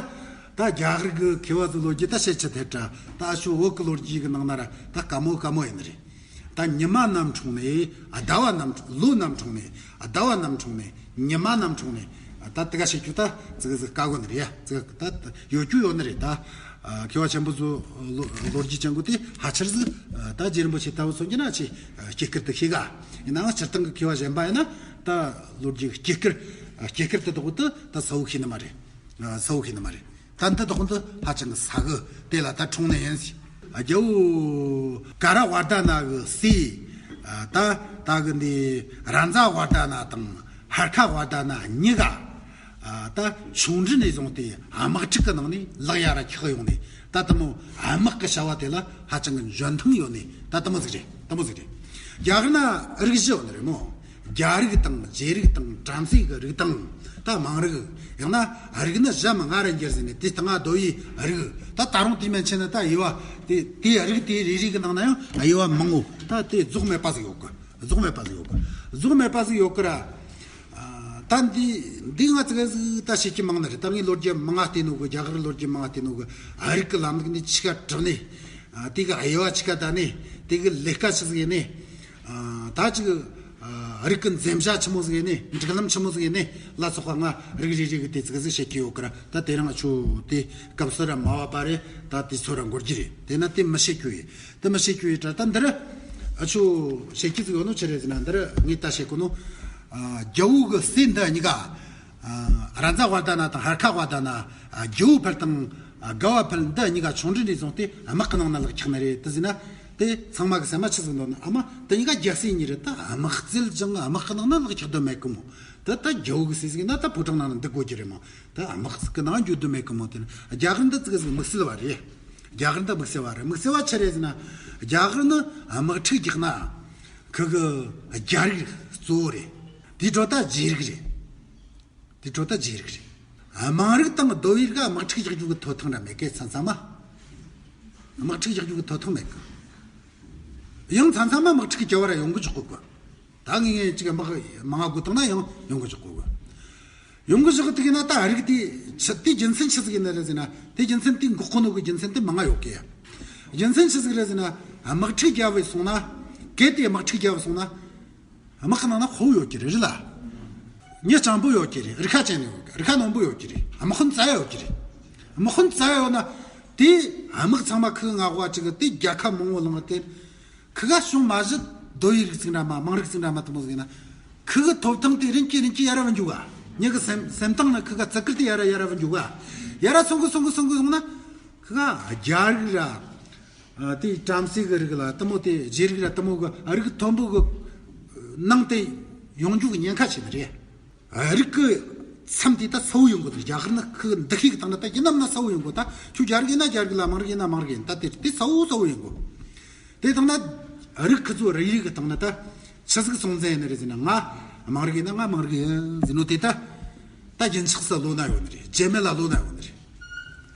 ད་རྒྱ་གར་གི་མཁས་པ་ཚོ་ལོ་རྒྱུས་ད་བཤད་ཆི་ཐད་དྲ། ད་ཨ་ཆོ་བོད་གི་ལོ་རྒྱུས་གི་ནང་ན་ར་ད་དཀའ་མོ་དཀའ་མོ་ཡིན་ནི་རེད། ད་ཉི་མ་རྣམ་འཁྲུངས་ནས། ཨ། ཟླ་བ་རྣམ་འཁྲུངས། ལོ་རྣམ་འཁྲུངས་ནས། ཨ། ཟླ་བ་རྣམ་འཁྲུངས་ནས། ཉི་མ་རྣམ་འཁྲུངས་ནས། ཨ། ད་དེ་ག་བཤད་རྒྱུ་ད་ཙི་གེ་ཟིག་དཀའ་གོ་ནི་རེད་ཡ། ཙི་གེ་ད་ཡོད་རྒྱུ་ཡོད་ནི་རེད་ད། ཨ། མཁས་པ་ཆེན་པོ་ཚོ་ལོ་ལོ་རྒྱུས་ཅན་གོ་དེ་ཧ་ཆེར་ཟིག། ཨ། ད་རྗེ་རིན་པོ་ཆེ་ལྟ་བུ་ཚོ་གྱི་ན་ཆེ། ཨ། སྐྱེས་སྐར་དུ་ཤེས་ག། ཡིན་ནའང་སྤྱིར་བཏང་གི་མཁས་པ་གཞན་པ་ཡིན་ན་ད་ལོ་རྒྱུས་སྐྱེས་སྐར། ཨ། སྐྱེས་སྐར་དེ་དག་དུ་ད་ས་བོ་ཤེས་ནི་མ་རེད། ཨ། ས་བོ་ཤེས་ནི་མ་རེད། ད་འདི་དག་འདི་ཧ་ཅང་གི་ས་གི་དེ་ལ་ད་འཁྲུངས་ནི་ཡིན་ཟེར། རྒྱལ་པོ་ཀ་ར་ཝར་དྷ་ན་གི་སྲས། ཨ། ད་ད་གི་འདི་རཱ་ཛ་ཝར་དྷ་ན་དང་ཧར་ཁ་ཝར་དྷ་ན་གཉིས་ཀ། ཨ། ད་ཆུང་དུས་ནས་བཟུང་སྟེ་དམག་འཁྲུག་གི་ནང་ནས་ལག་ཡར་འཁྱག་ཡོང་ནས། ད་དེ་མོ་དམག་གི་བྱ་བ་དེ་ལ་ཧ་ཅང་གི་འཇོན་ཐང་ཡོད་ནས། ད་དེ་མོ་ཟིག་རེད། དེ་མོ་ཟིག་རེད། རྒྱ་གར་ན་རིགས་བཞི་ཡོད་ནི་རེད་མོ། རྒྱ་རིགས་དང་རྗེ་རིགས་དང་བྲམ་ཟེ་གི་རིགས་དང་། ད་མང་རིགས། ཡང་ན་རིགས་ནི་བཞི་མི་ལྔ་རུ་འགྱུར་ཟེར་ནས་དེ་སྟེང་ང་རྡོ་ཡི་རིགས། ད་ད་རུང་དེ་མན་ཆད་ན་ད་དབྱེ་བ་དེ་དེ་རིགས་དེ་རེ་རེ་གི་ནང་ན་ཡང་དབྱེ་བ་མང་ངོ་། ད་དེ་རྫོགས་མེད་པ་ཟིག་ཡོད་གི། རྫོགས་མེད་པ་ཟིག་ཡོད་གི། རྫོགས་མེད་པ་ཟིག་ཡོད་གི་ར། ཨ། ད་འདི་འདི་ང་ཙི་ག་ཟིག་ད་བཤད་རྒྱུ་མང་ནི་རེད། ད་ངས་ལོ་རྒྱུས་མང་ང་བལྟས་ནོ་གི། རྒྱ་གར་ལོ་རྒྱུས་མང་ང་བལྟས་ནོ་གི། ཨ། རིགས་གི་ལམ་ལུགས་འདི་ཆི་ག་དྲག་ནས། ཨ། དེ་གི་དབྱེ་བ་ཆི་ག་ད་ནས། དེ་གི་ལས་ཀ་ཆི་ཟིག་ཡིན་ནས། ཨ། ད་ཅིག། ཨ། རིགས་ཀྱི་འཛེམ་བྱ་ཆི་མོ་ཟིག་ཡིན་ནས། སྒྲིག་ལམ་ཆི་མོ་ཟིག་ཡིན་ནས་ལ་སོགས་པ་ང་རིགས་རེ་རེ་གི་དེ་ཙི་གེ་ཟིག་བཤད་ཀྱི་ཡོད་ཀི་ར། ད་དེ་རིང་ཨ་ཆོ་དེ་སྐབས་སུ་ར་མ་བབས་པ་རེད། ད་དུས་ཚོད་ར་འགོར་གྱི་རེད། དེ་ན་དེ་མི་བཤད་རྒྱུ་ཡིན། དེ་མི་བཤད་རྒྱུ་ཡིན་དྲ། ད་འདི་ར་ཨ་ཆོ་བཤད་རྒྱུ་ཟིག་ཡོད་ནོ་ཆི་རེད་ཟེར་ན། འདི་ར་ངས་ད་བཤད་གོ་ནོ། ཨ། རྒྱལ་པོ་གི་སྲས་འདི་གཉིས་ཀ། ཨ། རཱ་ཛ་ཝར་དྷ་ན་དང་ཧར་ཁ་ཝར་དྷ་ན། ཨ། རྒྱལ་པོ་ཕལ་དང་། ཨ། དགའ་བ་ཕལ་འདི་གཉིས་ཀ་ཆུང་དུས་ནས་བཟུང་སྟེ་དམག་གི་ནང་ན་ལག་འཁྱག་ནི་རེད། དེ་ཟེར་ན་དེ་ཚང་མ་གི་སེམས་མ་ཆི་ཟིག་འདོད་ན། ཨ་མ་དེ་གཉིས་ཀ་རྒྱལ་སྲས་གཉིས་རེད། ད་དམག་རྩལ་སྦྱང་། དམག་གི་ནང་ན་ལག་འཁྱག་འདོད་མེད་གི་མོ། ད་ད་རྒྱལ་པོ་གི་སྲས་ཟིག་ན་ད་ཕོ་བྲང་ནང་ན་འདུག་དགོས་ཀྱི་རེད་མོ། ད་དམག་གི་ནང་འགྱོ་འདོད་མེད་གི་མོ། དེ་ན་རྒྱ་གར་འདི་ཙི་གེ་ཟིག་དམིགས་བསལ་བ་རེད། རྒྱ་གར་འདི་དམིགས་བསལ་བ་རེད། དམིགས་བསལ་བ་ཆི་རེད་ཟེར་ན། རྒྱ་གར་ནི་དམག་འཁྲུག་རྒྱག་ན་ཁུ་གི་རྒྱ་རིགས་གཙོ་བོ་རེད། དེའི་འཕྲོ་ད་རྗེ་རིགས་རེད། དེའི་འཕྲོ་ད་རྗེ་རིགས་རེད། དམངས་རིགས་དང་རྡོ་བའི་རིགས་དམག་འཁྲུག་རྒྱག་རྒྱུ་གི་ཐོབ་ཐང་ར་མེད་གི། མཚམས་མཚམས་མ་དམག་འཁྲུག་རྒྱག་རྒྱུ་གི་ཐོབ་ཐང་མེད་གི། ཡང་མཚམས་མཚམས་མ་དམག་འཁྲུག་རྒྱག་པ་ར་ཡོང་གི་ཆོག་གི་གོ། ད་ངས་ངས་ཅིག་དམག་མང་ང་བགོས་བཏང་ན་ཡང་ཡོང་གི་ཆོག་གི་གོ། ཡོང་གི་ཆོག་གི། དེ་གི་ན་ད་རིགས་དེ་ཆི། དེ་རྒྱུ་མཚན་ཆི་ཟིག་ཡིན་ནི་རེད་ཟེར་ན། དེ་རྒྱུ་མཚན་དེ་འགོག་གོ་ནོ་གི་རྒྱུ་མཚན་དེ་མང་ང་ཡོད་གི་ཡ། རྒྱུ་མཚན་ཆི་ཟིག་རེད་ཟེར་ན། དམག་འཁྲུག་རྒྱག་པའི་སོང་ན། གལ་ཏེ་དམག་འཁྲུག་རྒྱག་པའི་སོང་ན། དམག་གི་ནང་ན་དཔའ་བོ་ཡོད་ཀྱི་རེད། རེད་ལ། མྱི་སྤྱང་པོ་ཡོད་ཀྱི་རེད། རིགས་ཁ་ཅན་ཡོད་ཀྱི། རིགས་ཁ་རྣོན་པོ་ཡོད་ཀྱི་རེད། དམག་དཔོན་རྩ་ཡོད་ཀྱི་རེད། དམག་དཔོན་རྩ་ཡོད་ན། དེ་དམག་ཚང་མ་ཁུ་ང་གོ་བ་ཅིག་གི་དེ་རྒྱལ་ཁ་མང་བོ་བླངས་ཏེ། ཁུ་ག་བྱུང་མ་གཞི་རྡོ་ཡི་རིགས་ཅིག་འདྲ་མ། དམངས་རིགས་ཅིག་འདྲ་མ་དེ་མོ་ཟིག་ཡིན་ན། ཁུ་གི་ཐོབ་ཐང་དེ་རིམ་གྱིས་རིམ་གྱིས་ཡར་ར་བ་འཇུག་ག། མྱི་གི་སེམས་སེམས་གཏིང་ན་ཁུ་ག་བརྩི་བཀུར་དེ་ཡར་ར་ཡར་ར་བ་འཇུག་ག། ཡར་ར་སོང་གི་སོང་གི་སོང་གི་སོང་ན། ཁུ་ག་རྒྱ་རིགས་ར། ཨ། དེ་བྲམ་ཟེ་གི་རིགས་ལ་དེ་མོ། དེ་རྗེ་རིགས་ར་དེ་མོ་གི་རིགས་མཐོན་པོ་གི་ནང་དེ་ཡོང་རྒྱུ་གི་ཉེན་ཁ་ཆེ་ནི་རེད། རིགས་ཀྱི་མཚམས་དེ་ད་གསལ་བོ་ཡོང་དགོས། ད་རྒྱ་གར་ནི་ཁུ་འདུ་ཤེས་ཀྱི་སྟེང་ན་ད་ཡིན་ནམ་ན་གསལ་བོ་ཡོང་དགོས། ད་ཁྱོད་རྒྱ་རིགས་ཡིན་ན་རྒྱ་རིགས་ལ། དམངས་རིགས་ཡིན་ན་དམངས་རིགས་ཡིན། ད་དེ་དེ་གསལ་བོ་གསལ་བོ་ཡོང་དགོས། དེ་དང་ན་ རིགས་ཁུ་ཚོ་རིགས་རིགས་ཀྱི་སྟེང་ནས་ད་ཆི་ཟིག་སྲུང་བརྩི་ཡིན་ནི་རེད་ཟེར་ན། ང་དམངས་རིགས་ཡིན་ན་ང་དམངས་རིགས་ཡིན་ཟེར་ནོ་དེ་ད་ད་རྒྱུན་ཆགས་སུ་ལོ་ན་ཡོད་ནི་རེད། རྗེས་མེད་ལ་ལོ་ན་ཡོད་ནི་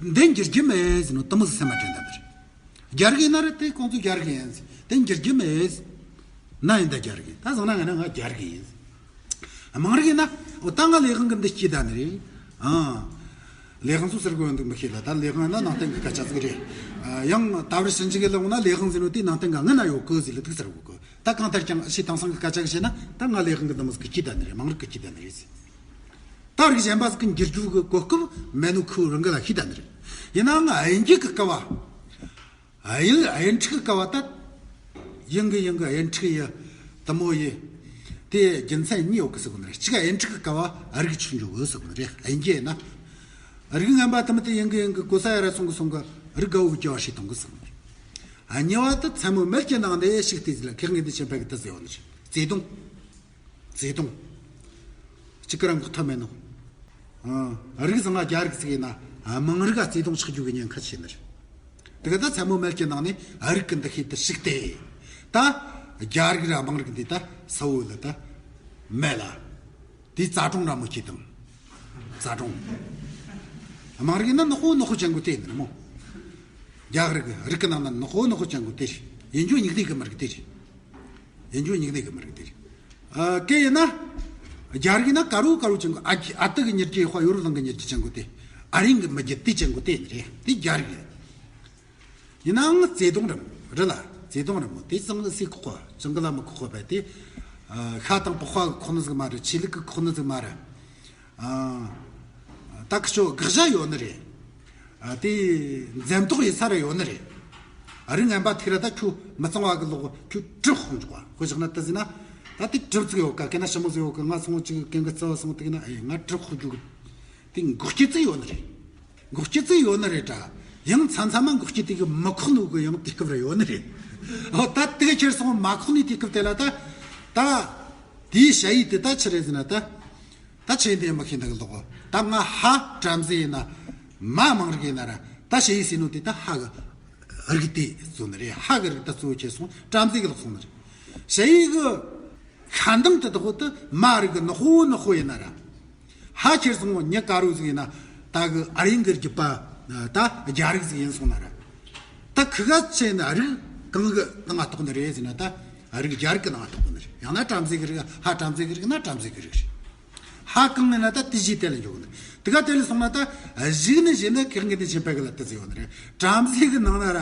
རེད། འདི་འགྱུར་རྒྱུ་མེད་ཟེར་ནོ་དེ་མོ་ཟིག་སེམས་མ་དྲན་ད་ནི་རེད། རྒྱ་རིགས་ཡིན་ན་རེད། དེ་ཁོང་ཚོ་རྒྱ་རིགས་ཡིན་ཟེར། དེ་འགྱུར་རྒྱུ་མེད་ཟེར། ན་ཡིན་ད་རྒྱ་རིགས་ཡིན། ད་བཟང་ན་ང་ན་ང་རྒྱ་རིགས་ཡིན་ཟེར། དམངས་རིགས་ཡིན་ན་འོ་ད་ང་ལས་དབང་གི་འདི་སྐྱིད་ད་ནི་རེད། ཨང་། ལས་དབང་ཚོ་ཟེར་དགོས་འདུག་མི་ཤེས་ལ། ད་ལས་དབང་ན་ནང་བསྟན་གྱི་སྐད་ཆ་ཟིག་རེད། ཨ། ཡང་ད་བར་ཕྱིན་ཅི་གི་ལ་འོང་ན་ལས་དབང་ཟེར་ནོ་དེ་ནང་བསྟན་ག་ངི་ན་ཡོད་གི་ཟེར་ལ་འདུག་ཟེར་གོ་གི། ད་གང་ལྟར་ཀྱང་ཕྱི་དེང་སང་གི་སྐད་ཆ་གི་བཤད་ན་ད་ང་ལས་དབང་གི་འདི་མོ་ཟིག་གི་སྐྱིད་ད་ནི་རེད། དམངས་རིགས་གི་སྐྱིད་ད་ནི་རེད་ཟེར། ད་རིགས་གཞན་པ་ཟིག་གི་འགྱུར་རྒྱུ་གི་གོ་སྐབས་མེད་ནོ་ཁོ་རང་གི་ལ་ཤེས་ད་ནི་རེད། ཡིན་ནའང་དབྱིན་ཇི་གི་སྐབས་བ། དབྱིན་དབྱིན་ཕྲུག་གི་སྐབས་བ་ད། དབྱིན་གི་དབྱིན་གི་དབྱིན་ཕྲུག་ཡི་དེ་མོ་ཡི། དེ་རྒྱུ་མཚན་གཉིས་ཡོད་གི་ཟེར་གོ་ནི་རེད། གཅིག་དབྱིན་ཕྲུག་གི་སྐབས་བ་རིགས་ཆུང་འཇོག་གི་ཟེར་གོ་ནི་རེད། དབྱིན་ཇི་ཡིན་ན། རིགས་ངན་པ་དེ་མོ་དེ་དབྱིན་གི་དབྱིན་གི་གོ་ས་ཡ་ར་སོང་གི་སོང་གི་རིགས་དགའ་བོ་གི་སྐྱེ་བ་ཞིག་གཏོང་གི་ཟེར་གོ་ནི་རེད། ཨ། གཉིས་པ་དེ་མཚན་མོ་མེད་ཀྱི་ནང་ནས་ཞིག་བལྟས་ཟིག་ལ་ཁེ་ངེ་འདི་ཆེན་པ་གི་ད་ཟེར་བ་ནི་རེད། བརྩེ་དུང་། བརྩེ་དུང་། གཅིག་གི་རང་གི་ཐོབ་མེད་ནོ། ཨ། རིགས་བཟང་ང་རྒྱ་རིགས་ཟིག་ཡིན་ན། ཨ། དམངས་རིགས་ལ་བརྩེ་དུང་ཆགས་རྒྱུ་གི་ཉེན་ཁ་ཆེ་ནི་རེད། དེ་ག་ད་མཚན་མོ་མེད་ཀྱི་ནང་ནས་ཨ་རིགས་ཀྱི་འདུ་ཤེས་དེ་ཞིག་སྟེ། ད་རྒྱ་རིགས་ར་དམངས་རིགས་འདི་ད་ས་བོ་ལ་ད་མེད་ལ། དེའི་རྩ་གྲོང་ར་མོ་ཁྱེད་དང་། རྩ་གྲོང་། དམངས་རིགས་ཡིན་ན་ནག་པོ་ནག་པོ་ཅན་གོ་དེ་ཡིན་ནི་མོ། རྒྱ་རིགས་རིགས་ཀྱི་ནང་ན་ནག་པོ་ནག་པོ་ཅན་གོ་དེ་རེད། ཡིན་རྒྱུ་སྙིང་ལྟེ་གི་མི་རིགས་དེ་རེད། ཡིན་རྒྱུ་སྙིང་ལྟེ་གི་མི་རིགས་དེ་རེད། ཨ། སྐད་ཡིན་ན། རྒྱ་རིགས་ཡིན་ན་དཀར་པོ་དཀར་པོ་ཅན་གོ། ཨ་ཨ་ཏི་གི་མྱི་རྒྱུད་ཡོད་པ་ཡོ་རོབ་གླིང་གི་མྱི་རྒྱུད་ཅན་གོ་དེ། ཨ་རིང་གི་མི་རྒྱུད་དེ་ཅན་གོ་དེ་ཡིན་རེད། དེ་རྒྱ་རིགས་རེད། ཡིན་ནའང་བརྩེ་དུང་རེད་མོ། རེད་ལ། བརྩེ་དུང་རེད་མོ། དེ་ཙང་གི་སེ་ཁོག་པ་ཙང་གི་ལ་མི་ཁོག་པ་བས་དེ། ཨ། ཤ་དང་པགས་པ་གི་ཁོག་ནི་ཟིག་མ་རེད། ཆོས་ལུགས་གི་ཁོག་ནི་ཟིག་མ་རེད། ཨ། ད་ཁི་ཆོ་དགག་བྱ་ཡོད་ནི་རེད། ཨ། དེ་འཛེམ་དོགས་ཡེད་ས་ར་ཡོད་ནི་རེད། ཨ། རིགས་ངན་པ་ཐུག་ར་ད་ཁྱོད་མི་གཙང་བ་གི་ལོག་ཁྱོད་གྲི་ཕོག་འཇོག་པ། ཁོ་བཞག་ན་ད་ཟིན་ན། ད་དེ་གྲི་ཙིག་ཡོད་ཀ། གན་ན་ཞི་མོ་ཟིག་ཡོད་ཀ། ང་སོང་ཅིག་གན་གི་རྩ་བ་སོང་དེ་གི་ན། ཨེ། ང་གྲི་ཕོག་རྒྱུ་གི་དེ་འགོག་རྐྱེན་ཙིག་ཡོད་ནི་རེད། འགོག་རྐྱེན་ཙིག་ཡོད་ནི་རེད་དྲ། ཡང་མཚམས་མཚམས་མ་འགོག་རྐྱེན་དེ་གི་མི་ཁོག་ནོ་གི་ཡང་དུས་སྐབས་ར་ཡོད་ནི་རེད། ཨོ། ད་དེ་གི་ཁྱེར་སོང་མ་ཁོག་ནི་དུས་སྐབས་དེ་ལ་ད། ད་དེའི་ཞ་ཡི་དེ་ད་ཆི་རེད་ཟེར་ན་ད། ད་ཆེ་འདི་མ་ཤེས་འདི་གི་ལོག་ད་ང་ཧ་བྲམ་ཟེ་ཡིན་ན། མ་དམངས་རིགས་ཡིན་ན་ར། ད་ཞ་ཡི་ཟེར་ནོ་དེ་ད་ཧ་གི་རིགས་དེ་གཙོ་ནི་རེད། ཧ་གི་རིགས་ད་གཙོ་བོ་ཁྱེར་སོང་བྲམ་ཟེ་གི་ལོག་སོང་ནི་རེད། ཞ་ཡི་གི་ཤ་འདམ་དེ་དག་དེ་མ་རིགས་གི་ནག་པོ་ནག་པོ་ཡིན་ན་ར། ཧ་ཁྱེར་སོང་མྱི་དཀར་པོ་ཟིག་ཡིན་ན། ད་གི་ཨ་རིང་གི་རྒྱུད་པ་ད་རྒྱ་རིགས་ཟིག་ཡིན་སོང་ན་ར། ད་ཁི་ག་ཆེ་ན་རིགས་གང་གི་ནང་ང་གཏོགས་ནི་རེད་ཟེར་ན། ད་རིགས་རྒྱ་རིགས་གི་ནང་ང་གཏོགས་ནི་རེད། ཡང་ན་བྲམ་ཟེ་གི་རིགས། ཧ་བྲམ་ཟེ་གི་རིགས་ན་བྲམ་ཟེ་གི་རིགས་རེད། ཧ་གང་ཡིན་ན་ད་དེ་བཞིའི་དེ་ལ་འཇོག་ནི་རེད། དེ་ག་དེ་ལ་སོང་ན་ད་གཞུག་ནི་གཞི་ནི་ཁེ་ངེ་དེ་ཆེན་པོ་གི་ལ་དེ་ཟེར་ཡོད་ནི་རེད། བྲམ་ཟེ་གི་ནང་ན་ར་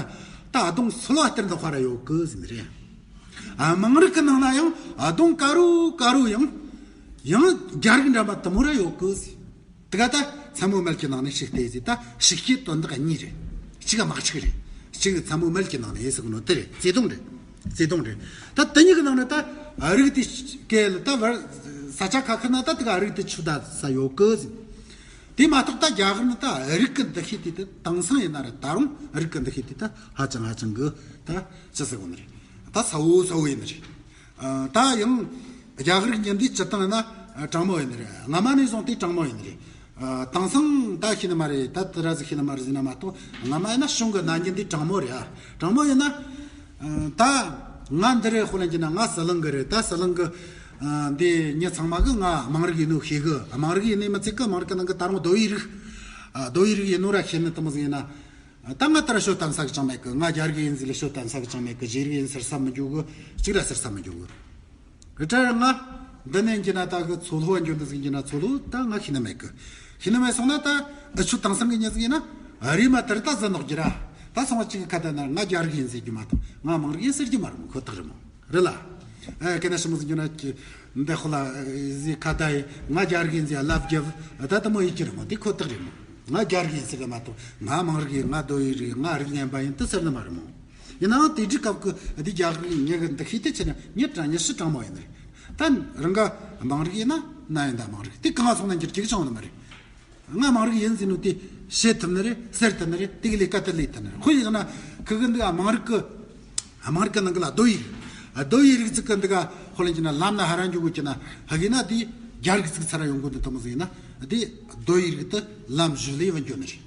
ད་ཨ་དོང་སོལ་བ་སྟེར་འདོགས་པ་ར་ཡོད་གི་ཟེར་ནི་རེད། ཨ། དམངས་རིགས་ཀྱི་ནང་ན་ཡང་ཨ་དོང་དཀར་པོ་དཀར་པོ་ཡང་། ཡང་རྒྱ་རིགས་འདྲ་མ་དེ་མོ་ར་ཡོད་གི་ཟེར། དེ་ག་ད་མཚན་མོ་མེད་ཀྱི་ནང་ནས་ཞིག་བལྟས་ཟེར། ད་ཞིག་བཤད་དོན་དག་གཉིས་རེད། གཅིག་དམག་འཁྲུག་རེད། གཅིག་མཚན་མོ་མེད་ཀྱི་ནང་ནས་ཟེར་གི་ནོ་དེ་རེད། བརྩེ་དུང་རེད། བརྩེ་དུང་རེད། ད་དེ་གཉིས་ཀྱི་ནང་ནས་ད་རིགས་དེ་སྐད་ལ་ད་བར་ས་ཆ་ཁ་ཁ་ན་ད་དེ་ག་རིགས་དེ་ཆུ་ད་ས་ཡོད་གི་ཟེར། དེ་མ་གཏོགས་ད་རྒྱ་གར་ནི་ད་རིགས་ཀྱི་འདུ་ཤེས་དེ་ད་དེང་སང་ཡིན་ན་ར་ད་རུང་རིགས་ཀྱི་འདུ་ཤེས་དེ་ད་ཧ་ཅང་ཧ་ཅང་གི་ད་ཅི་ཟེར་གོ་ནི་རེད། ད་ས་བོ་ས་བོ་ཡིན་ནི་རེད། ཨ། ད་ཡང་རྒྱ་གར་གྱི་མྱི་འདི་སྤྱིར་བཏང་ན་དྲང་མོ་ཡིན་ནི་རེད། སྔ་མ་ནས་བཟུང་སྟེ་དྲང་མོ་ཡིན་ནི་རེད། ཨ། དེང་སང་ད་ཤེས་ནི་མ་རེད། ད་དེ་ར་ཟིག་ཤེས་ནི་མ་རེད་ཟེར་ན་མ་གཏོགས། སྔ་མ་ཡིན་ན་གཞུང་གི་ནང་གི་འདི་དྲང་མོ་རེད། ཨ། དྲང་མོ་ཡིན་ན། ཨ། ད་ང་འདི་རེད། ཧོ་ལན་གྱི་ན་ང་ཟི་ལིང་གི་རེད། ད་ཟི་ལིང་གི། ཨ། འདི་མྱི་ཚང་མ་གི་ང་དམངས་རིགས་ཡིན་ནོ་ཤེས་གི། དམངས་རིགས་ཡིན་ནི་མི་ཚད་གི། དམངས་རིགས་གི་ནང་གི་ད་རུང་རྡོ་ཡི་རིགས། ཨ། རྡོ་ཡི་རིགས་ཡིན་ནོ་ར་ཤེས་ནི་དེ་མོ་ཟིག་ཡིན་ན། ད་ང་ལྟར་ཤོ་བཏན་ས་གི་ཅང་མེད་གི། ང་རྒྱ་རིགས་ཡིན་ཟེར་ལ་ཤོ་བཏན་ས་གི་ཅང་མེད་གི། རྗེས་རིགས་ཡིན་ཟེར་ས་མི་འཇུག་གི། གཅིག་ལ་ཟེར་ས་མི་འཇུག་གི། རེད་དྲ་ང་འདི་ནས་འགྱིན་ན་ད་གི་ཚོ་ལྷོ་འགྱོ་འདི་ཟིག་འགྱིན་ན་ཚོ་ལྷོ་ད་ང་ཤེས་ནི་མེད་གི། ཤེས་ནི་མེད་སོང་ན་ད་ཨ་ཆུ་དེང་སང་གི་མྱི་ཟིག་ཡིན་ན། ཨ། རེད་མ་དེར་ད་ཟ་ནོག་གི་ར། ད་སོང་བ་གཅིག་གི་ཁ་ད་ན་ང་རྒྱ་རིགས་ཡིན་ཟེར་རྒྱུ་མ་གཏོགས་ང་དམངས་རིགས་ཡིན་ཟེར་རྒྱུ་མ་རེད་མོ། ཁོ་ཐག་རེད་མོ། རེད་ལ། ཨེ། ཁེ་ན་ཤི་མོ་ཟིག་འགྱོ་ན་འདི་ཁོ་ལ་ཟི་ཁ་ད་ཡི་ང་རྒྱ་རིགས་ཡིན་ཟེར་ལབ་རྒྱབ་ད་དེ་མོ་ཡིན་གྱི་རེད་མོ། དེ་ཁོ་ཐག་རེད་མོ། ང་རྒྱ་རིགས་ཡིན་ཟེར་གི་མ་གཏོགས་ང་དམངས་རིགས་ཡིན། ང་རྡོ་ཡི་རིགས་ཡིན། ང་རིགས་ངན་པ་ཡིན་དེ་ཟེར་ནི་མ་རེད་མོ། ཡིན་ནའང་དེ་དུས་སྐབས་ཀྱི་འདི་རྒྱ་རིགས་ངེད་ཀྱི་འདུ་ཤེས་དེ་ཆེ་ན་མྱི་དྲང་མྱི་ཤི་དྲང་མོ་ཡིན་ནི་རེད། ད་རང་ག་དམངས་རིགས་ཡིན་ན་ན་ཡིན། ད་དམངས་རིགས་དེ་གང་སོང་ན་འགྱུར་གྱི་ཅང་ཡོད་ནི་མ་རེད། ང་དམངས་རིགས་ཡིན་ཟེར་ནོ་དེ་བཤད་ཐུབ་ནི་རེད། ཟེར་ཐུབ་ནི་རེད། དེ་གི་ལས་ཀ་དེ་ལས་ཐུབ་ནི་རེད། ཁོ་ཡིན་ན་ཁི་གི་འདི་དམངས་རིགས་ཀྱི་དམངས་རིགས་ཀྱི་ནང་གི་ལ་རྡོ་ཡི་རིགས། རྡོ་ཡི་རིགས་ཅིག་གི་འདི་ག་ཧོ་ལན་གྱི་ན་ལམ་ན་ཧ་ར་འཇུག་གི་ན་ཧ་གི་ན་དེ་རྒྱ་རིགས་ཅིག་ཚར་ཡོང་གི་འདི་དེ་མོ་ཟིག་ཡིན་ན་དེ་རྡོ་ཡི་རིགས་དེ་ལམ་བཞི་ལས་བུད་འགྱོ་ནི་རེད།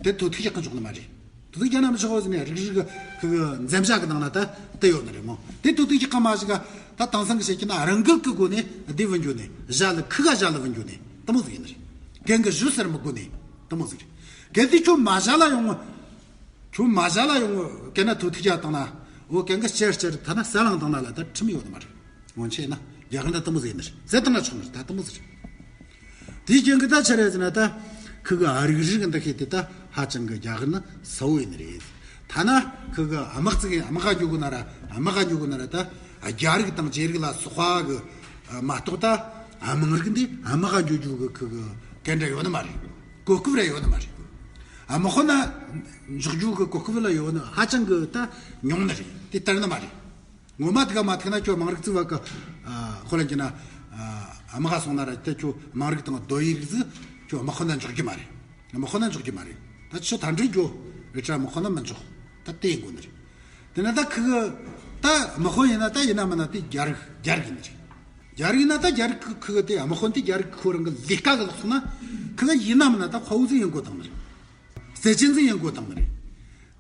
དེ་དོ་ཐུག་ཡག་གི་འཇོག་ནི་མ་རེད། དུ་དུ་རྒྱ་ནམ་ཆོག་ཟིན་ནས་རིག་རིག་གི་ཁུ་གི་འཛེམ་བྱ་གི་ནང་ན་ད་དེ་ཡོད་ནི་རེད་མོ། དེ་དུ་དུ་གི་ཁ་མ་ཞིག་ག་ད་དེང་སང་གི་བཤད་ཀྱི་ན་རང་འགུལ་གི་སྒོ་ནས་བདེ་བུ་འགྱོ་ནས་བཞག་ལ་ཁུ་ག་བཞག་ལ་བུ་འགྱོ་ནས་དེ་མོ་ཟིག་ཡིན་ནི་རེད། གན་གི་ཞུ་ཟེར་མི་དགོ་ནས་དེ་མོ་ཟིག་རེད། གལ་ཏེ་ཁྱོད་མ་བཞག་ལ་ཡོང་ངོ་། ཁྱོད་མ་བཞག་ལ་ཡོང་ངོ་གན་ན་དུ་དུ་རྒྱ་དང་ན་འོ་གན་གི་ཅེར་ཅེར་ཐ་ན་ས་ལང་དང་ན་ལ་ད་ཁྲིམས་ཡོད་ནི་མ་རེད། སྔོན་ཆད་ན་རྒྱ་གར་ན་དེ་མོ་ཟིག་ཡིན་ནི་རེད། ཟེར་དང་ན་ཆོག་ནི་རེད། ད་དེ་མོ་ཟིག་རེད། དེའི་རྐྱེན་གྱིས་ད་ཆི་རེད་ཟེར་ན་ད་ཁུ་གི་ཨ་རིག་རིག་གི་འདུ་ཤེས་དེ་ད་ཧ་ཅང་གི་རྒྱ་གར་ན་གསལ་བོ་ཡིན་ནི་རེད། ཐ་ན་ཁུ་གི་དམག་ཙིག་གི་དམག་ག་འཇུག་གི་ན་ར་དམག་ག་འཇུག་གི་ན་ར་ད་རྒྱ་རིག་དང་རྗེ་རིག་ལ་སོགས་པ་གི་མ་གཏོགས་ད་དམངས་རིག་འདི་དམག་ག་འཇུག་རྒྱུ་གི་ཁུ་གི་གན་འདྲ་ཡོད་ནི་མ་རེད། གོ་སྐབས་ར་ཡོད་ནི་མ་རེད། དམག་དཔོན་ན་འཇོག་རྒྱུ་གི་གོ་སྐབས་ལ་ཡོད་ནི་ཧ་ཅང་གི་ད་ཉུང་ནི་རེད། དེ་ལྟར་ནི་མ་རེད། ངོ་མ་དེ་ག་མ་ཐུག་ན་ཁྱོད་དམངས་རིགས་བརྩི་བ་གི་ཨ་ཁོ་ལ་གྱི་ན་ཨ་དམག་ག་སོང་ན་ར་དེ་ཁྱོད་དམངས་རིགས་དང་རྡོ་ཡི་རིགས་ཟིག་ཁྱོད་དམག་དཔོན་ན་འཇོག་རྒྱུ་མ་རེད། དམག་དཔོན་ན་འཇོག་རྒྱུ་མ་རེད། ད་ཁྱོད་ད་འདྲི་རྒྱོ་རེད་ཁྲ་དམག་དཔོན་ན་མི་འཇོག་ད་དེ་ཡིན་དགོ་ནི་རེད། དེ་ན་ད་ཁུ་གི་ད་དམག་དཔོན་ཡིན་ན་ད་ཡིན་ན་མིན་ན་དེ་རྒྱ་རིགས་རྒྱ་རིགས་ཡིན་ནི་རེད། རྒྱ་རིགས་ཡིན་ན་ད་རྒྱ་རིགས་ཁུ་ཁུ་གི་དེ་དམག་དཔོན་དེ་རྒྱ་རིགས་ཁོ་རང་གི་ལས་ཀ་གི་ལོག་སོང་ན་ཁུ་གི་ཡིན་ན་མིན་ན་ད་དཔའ་བོ་ཟིག་ཡིན་དགོ་དང་ནི་རེད། རྩེ་ཅན་ཟིག་ཡིན་དགོ་དང་ནི་རེད།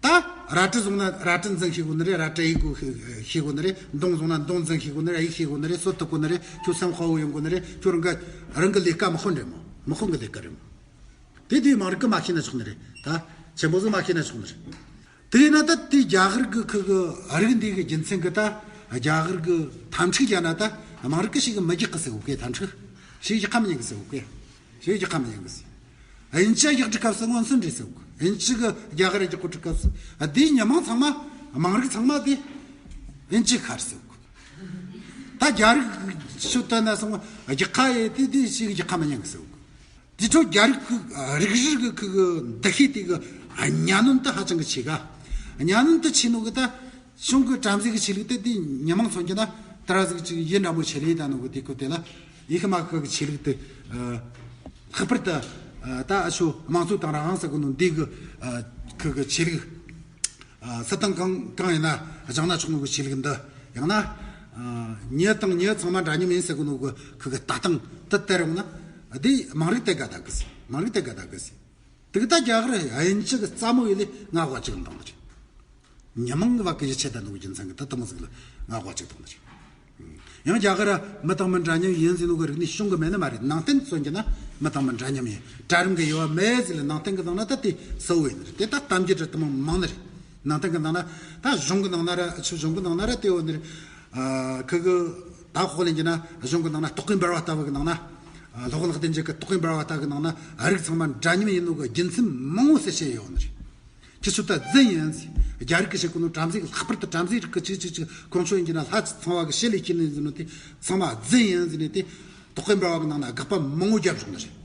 ད་རལ་གྲི་བཟུང་ན་རལ་གྲི་འཛིན་ཤེས་དགོ་ནི་རེད། རལ་གྲི་གཡུག་དགོ་ཤེས་དགོ་ནི་རེད། མདུང་བཟུང་ན་མདུང་འཛིན་ཤེས་དགོ་ནི་རེད། གཡུག་ཤེས་དགོ་ནི་རེད། སོ་ཐུབ་དགོ་ནི་རེད། ཁྱོད་སེམས་དཔའ་བོ་ཡིན་དགོ་ནི་རེད། ཁྱོད་རང་གི་རང་གི་ལས་ཀ་དམག་དཔོན་རེད་མོ། དམག་དཔོན་གི་ལས་ཀ་རེད་མོ། དེ་དུས་དམངས་རིགས་ཀྱིས་མ་ཤེས་ན་ཆོག་ནི་རེད། ད་ཆེན་པོ་ཟིག་མ་ཤེས་ན་ཆོག་ནི་རེད། དེ་ཡིན་ན་ད་དེ་རྒྱ་གར་གི་ཁུ་གི་རིགས་འདི་གི་རྒྱུ་མཚན་གི་ད་རྒྱ་གར་གི་འཐབ་འཁྲུག་བརྒྱབ་ན་ད་དམངས་རིགས་ཀྱིས་ཞེ་གི་མི་རྒྱག་གི་ཟེར་གོ་གི། འཐབ་འཁྲུག་ཞེ་གི་ཁ་མི་ཉན་གི་ཟེར་གོ་གི། ཞེ་གི་ཁ་མི་ཉན་གི་ཟེར། དབྱིན་ཇི་རྒྱག་དུས་སྐབས་སུ་མངོན་སུམ་རེད་ཟེར་གོ་གི། དབྱིན་ཇི་གི་རྒྱ་གར་རྒྱག་གོ་དུས་སྐབས་སུ་དེའི་མི་མང་ཚང་མ་དམངས་རིགས་ཚང་མ་དེ་དབྱིན་ཇི་ཁར་ཟེར་གོ་གི། ད་རྒྱ་རིགས་ཤོད་ལྟ་ན་སོང་རྒྱག་ཁ་ཡེ་དེ་དེ་ཞེ་གི་རྒྱག་ཁ་མི་ཉན་གི་ཟེར་གོ་གི། དེ་ཚོ་རྒྱ་རིགས་ཁུ་རིག་གཞུང་གི་ཁུ་གི་འདུ་ཤེས་དེ་གི་གཉའ་གནོན་དེ་ཧ་ཅང་གི་ཆེ་ག། གཉའ་གནོན་དེ་ཆེ་ནོ་གི་ད་གཞུང་གི་དྲ་མཛེས་གི་ཆོས་ལུགས་དེ་དེ་མི་མང་མཚོན་གྱི་ན་ད་ར་ཟིག་ཅིག་ཡིན་འདྲ་མོ་ཆེ་ལེ་ད་ནོ་གི་དེ་ཁུ་དེ་ལ་ཡི་ཤི་མ་ཁུ་གི་ཆོས་ལུགས་དེ་ལྷག་པར་དུ་ད་ཨ་ཤོ་དམངས་གཙོ་དང་རང་དབང་ཟེར་གི་ནོ་འདི་གི་ཁུ་གི་ཆོས་ལུགས། ཨ་སྲིད་ཏང་གང་གང་ཡིན་ན་སྦྱང་ན་ཆོག་ནོ་གི་ཆོས་ལུགས་འདི་ཡང་ན་ཨ་མྱི་དང་མྱི་ཚང་མ་འདྲ་མཉམ་ཡིན་ཟེར་གི་ནོ་གི་ཁུ་གི་ལྟ་སྟངས་འདི་དེ་རུང་ན་འདི་དམངས་རིགས་དེ་ག་ད་གི་ཟེར། དམངས་རིགས་དེ་ག་ད་གི་ཟེར། དེ་གི་ད་རྒྱ་གར་དབྱིན་ཇི་གི་རྩ་མོ་ཡི་ལས་ང་དབའ་ཅིག་འདང་ནི་རེད། མི་མང་གི་བ་གི་ཡིད་ཆེས་ད་ནོ་གི་རྒྱུ་མཚན་གི་ད་དེ་མོ་ཟིག་ལ་ང་དབའ་ཅིག་འདང་ནི་རེད། ཡང་རྒྱ་གར་མི་དང་མི་འདྲ་མཉམ་ཡིན་ཟེར་ནོ་གི་རིག་གནས་བྱུང་གི་མེད་ནི་མ་རེད། ནང་བསྟན་མཚོན་གྱི་ན་མི་དང་མི་འདྲ་མཉམ་ཡིན། གྲལ་རིམ་གི་དབྱེ་བ་མེད་ཟེར་ལ་ནང་བསྟན་གི་ནང་ན་ད་དེ་གསལ་བོ་ཡིན་ནི་རེད། དེ་ད་གཏམ་རྒྱུད་རེད། དེ་མང་མང་ནི་རེད། ནང་བསྟན་གི་ནང་ན་ད་གཞུང་གི་ནང་ན་ར་ཆུ་གཞུང་གི་ནང་ན་ར་དེ་ཡོད་ནི་རེད། ཨ་ཁུ་གི་ད་ཁོ་ལེན་གྱི་ན་གཞུང་གི་ནང་ན་རྟོག་གེ་འབར་བ་ལྟ་བུ་གི་ནང་ན་ཨ་སློབ་དཔོན་ལྷག་ལྡན་རྗེ་གི་རྟོག་གེ་འབར་བ་ལྟ་བུ་གི་ནང་ན་ཨ་རིགས་ཚང་མ་འདྲ་མཉམ་ཡིན་ནོ་གི་རྒྱུ་མཚན་མང་བོ་ཟེར་བཤད་ཡོད་ནི་རེད། ཁྱེད་ཚོ་ད་རྫུན་ཡིན་ཟེར། རྒྱ་རིགས་ཀྱི་བཤད་གོ་ནོ་དྲ་མཛེས་ཀྱི་ལྷག་པར་དུ་དྲ་མཛེས་རིགས་ཀྱི་ཅིག་ཅིག་ཅིག་ཁོང་ཚོ་ཡིན་གྱི་ན་ལྷ་ཚངས་པ་གི་ཞལ་ལས་ཤེས་ནི་ཟེར་ནོ་དེ་ཚང་མ་རྫུན་ཡིན་ཟེར་ནས་དེ་རྟོག་གེ་འབར་བ་གི་ནང་ན་དགག་པ་མང་བོ་བརྒྱབ་བྱུང་ནི་རེད།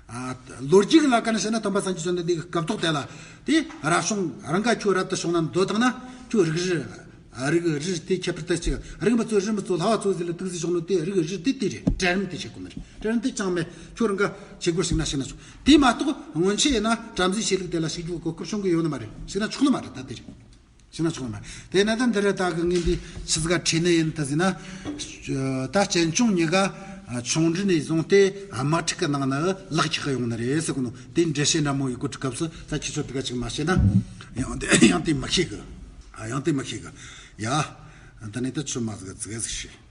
ཨ་ལོ་རྒྱུས་ཀྱི་ལ་ཀ་ནས་བཤད་ན་སྟོན་པ་སངས་རྒྱས་བཅོམ་ལྡན་འདས་ཀྱི་སྐབས་ཐོག་དེ་ལ་དེ་རབ་བྱུང་རང་ག་ཁྱོད་རབ་ཏུ་བྱུང་ན་འདོད་དང་ན་ཁྱོད་རིགས་རུས་རིགས་རུས་དེ་ཁྱད་པར་དུ་གཅིག་རིགས་མི་གཙོ་རུས་མི་གཙོ་ལྷ་བ་གཙོ་ཟེར་ལ་ཏིག་ཙི་བྱུང་ནོ་དེ་རིགས་རུས་དེ་དེ་རེད། གྲལ་རིམ་དེ་བྱེད་དགོས་ནི་རེད། གྲལ་རིམ་དེ་ཅང་མེད། ཁྱོད་རང་ག་བྱེད་དགོས་ཞིག་ན་ཞིག་ན་ཆོག་དེ་མ་གཏོགས་སྔོན་ཆད་ཡིན་ན་དྲ་མཛེས་ཆོས་ལུགས་དེ་ལ་ཞུགས་རྒྱུ་གོ་སྐབས་བྱུང་གི་ཡོད་ནི་མ་རེད། ཞིག་ན་ཆོག་ནི་མ་རེད། ད་དེ་རེད། ཞིག་ན་ཆོག་ནི་མ་རེད། དེ་ན་ད་འདི་རེད། ད་གི་ངས་འདི་ཆི་ཟིག་ག་ཁྲིད་ནི་ཡིན་ད་ཟེར་ན། ད་གཅེན་གཅུང་གཉིས་ཀ་ཆུང་དུས་ནས་བཟུང་སྟེ་དམག་འཁྲུག་གི་ནང་ན་ལག་ཁྱེར་གི་ཡོང་ནི་རེད་ཟེར་གི་ནོ་དེ་འགྲེལ་བཤད་འདྲ་མོ་ཡི་གོ་ཁྲིད་སྐབས་སུ་ད་ཁྱེད་ཚོ་དེ་ག་ཅིག་མ་བཤད་ན་ཡང་དེ་ཡང་དེ་མི་ཤེས་གི། ཡང་དེ་མི་ཤེས་གི། ཡ། ད་ནས་ད་ཆུ་མ་ཟིག་ག་ཙི་ག་ཟིག་ཤེས།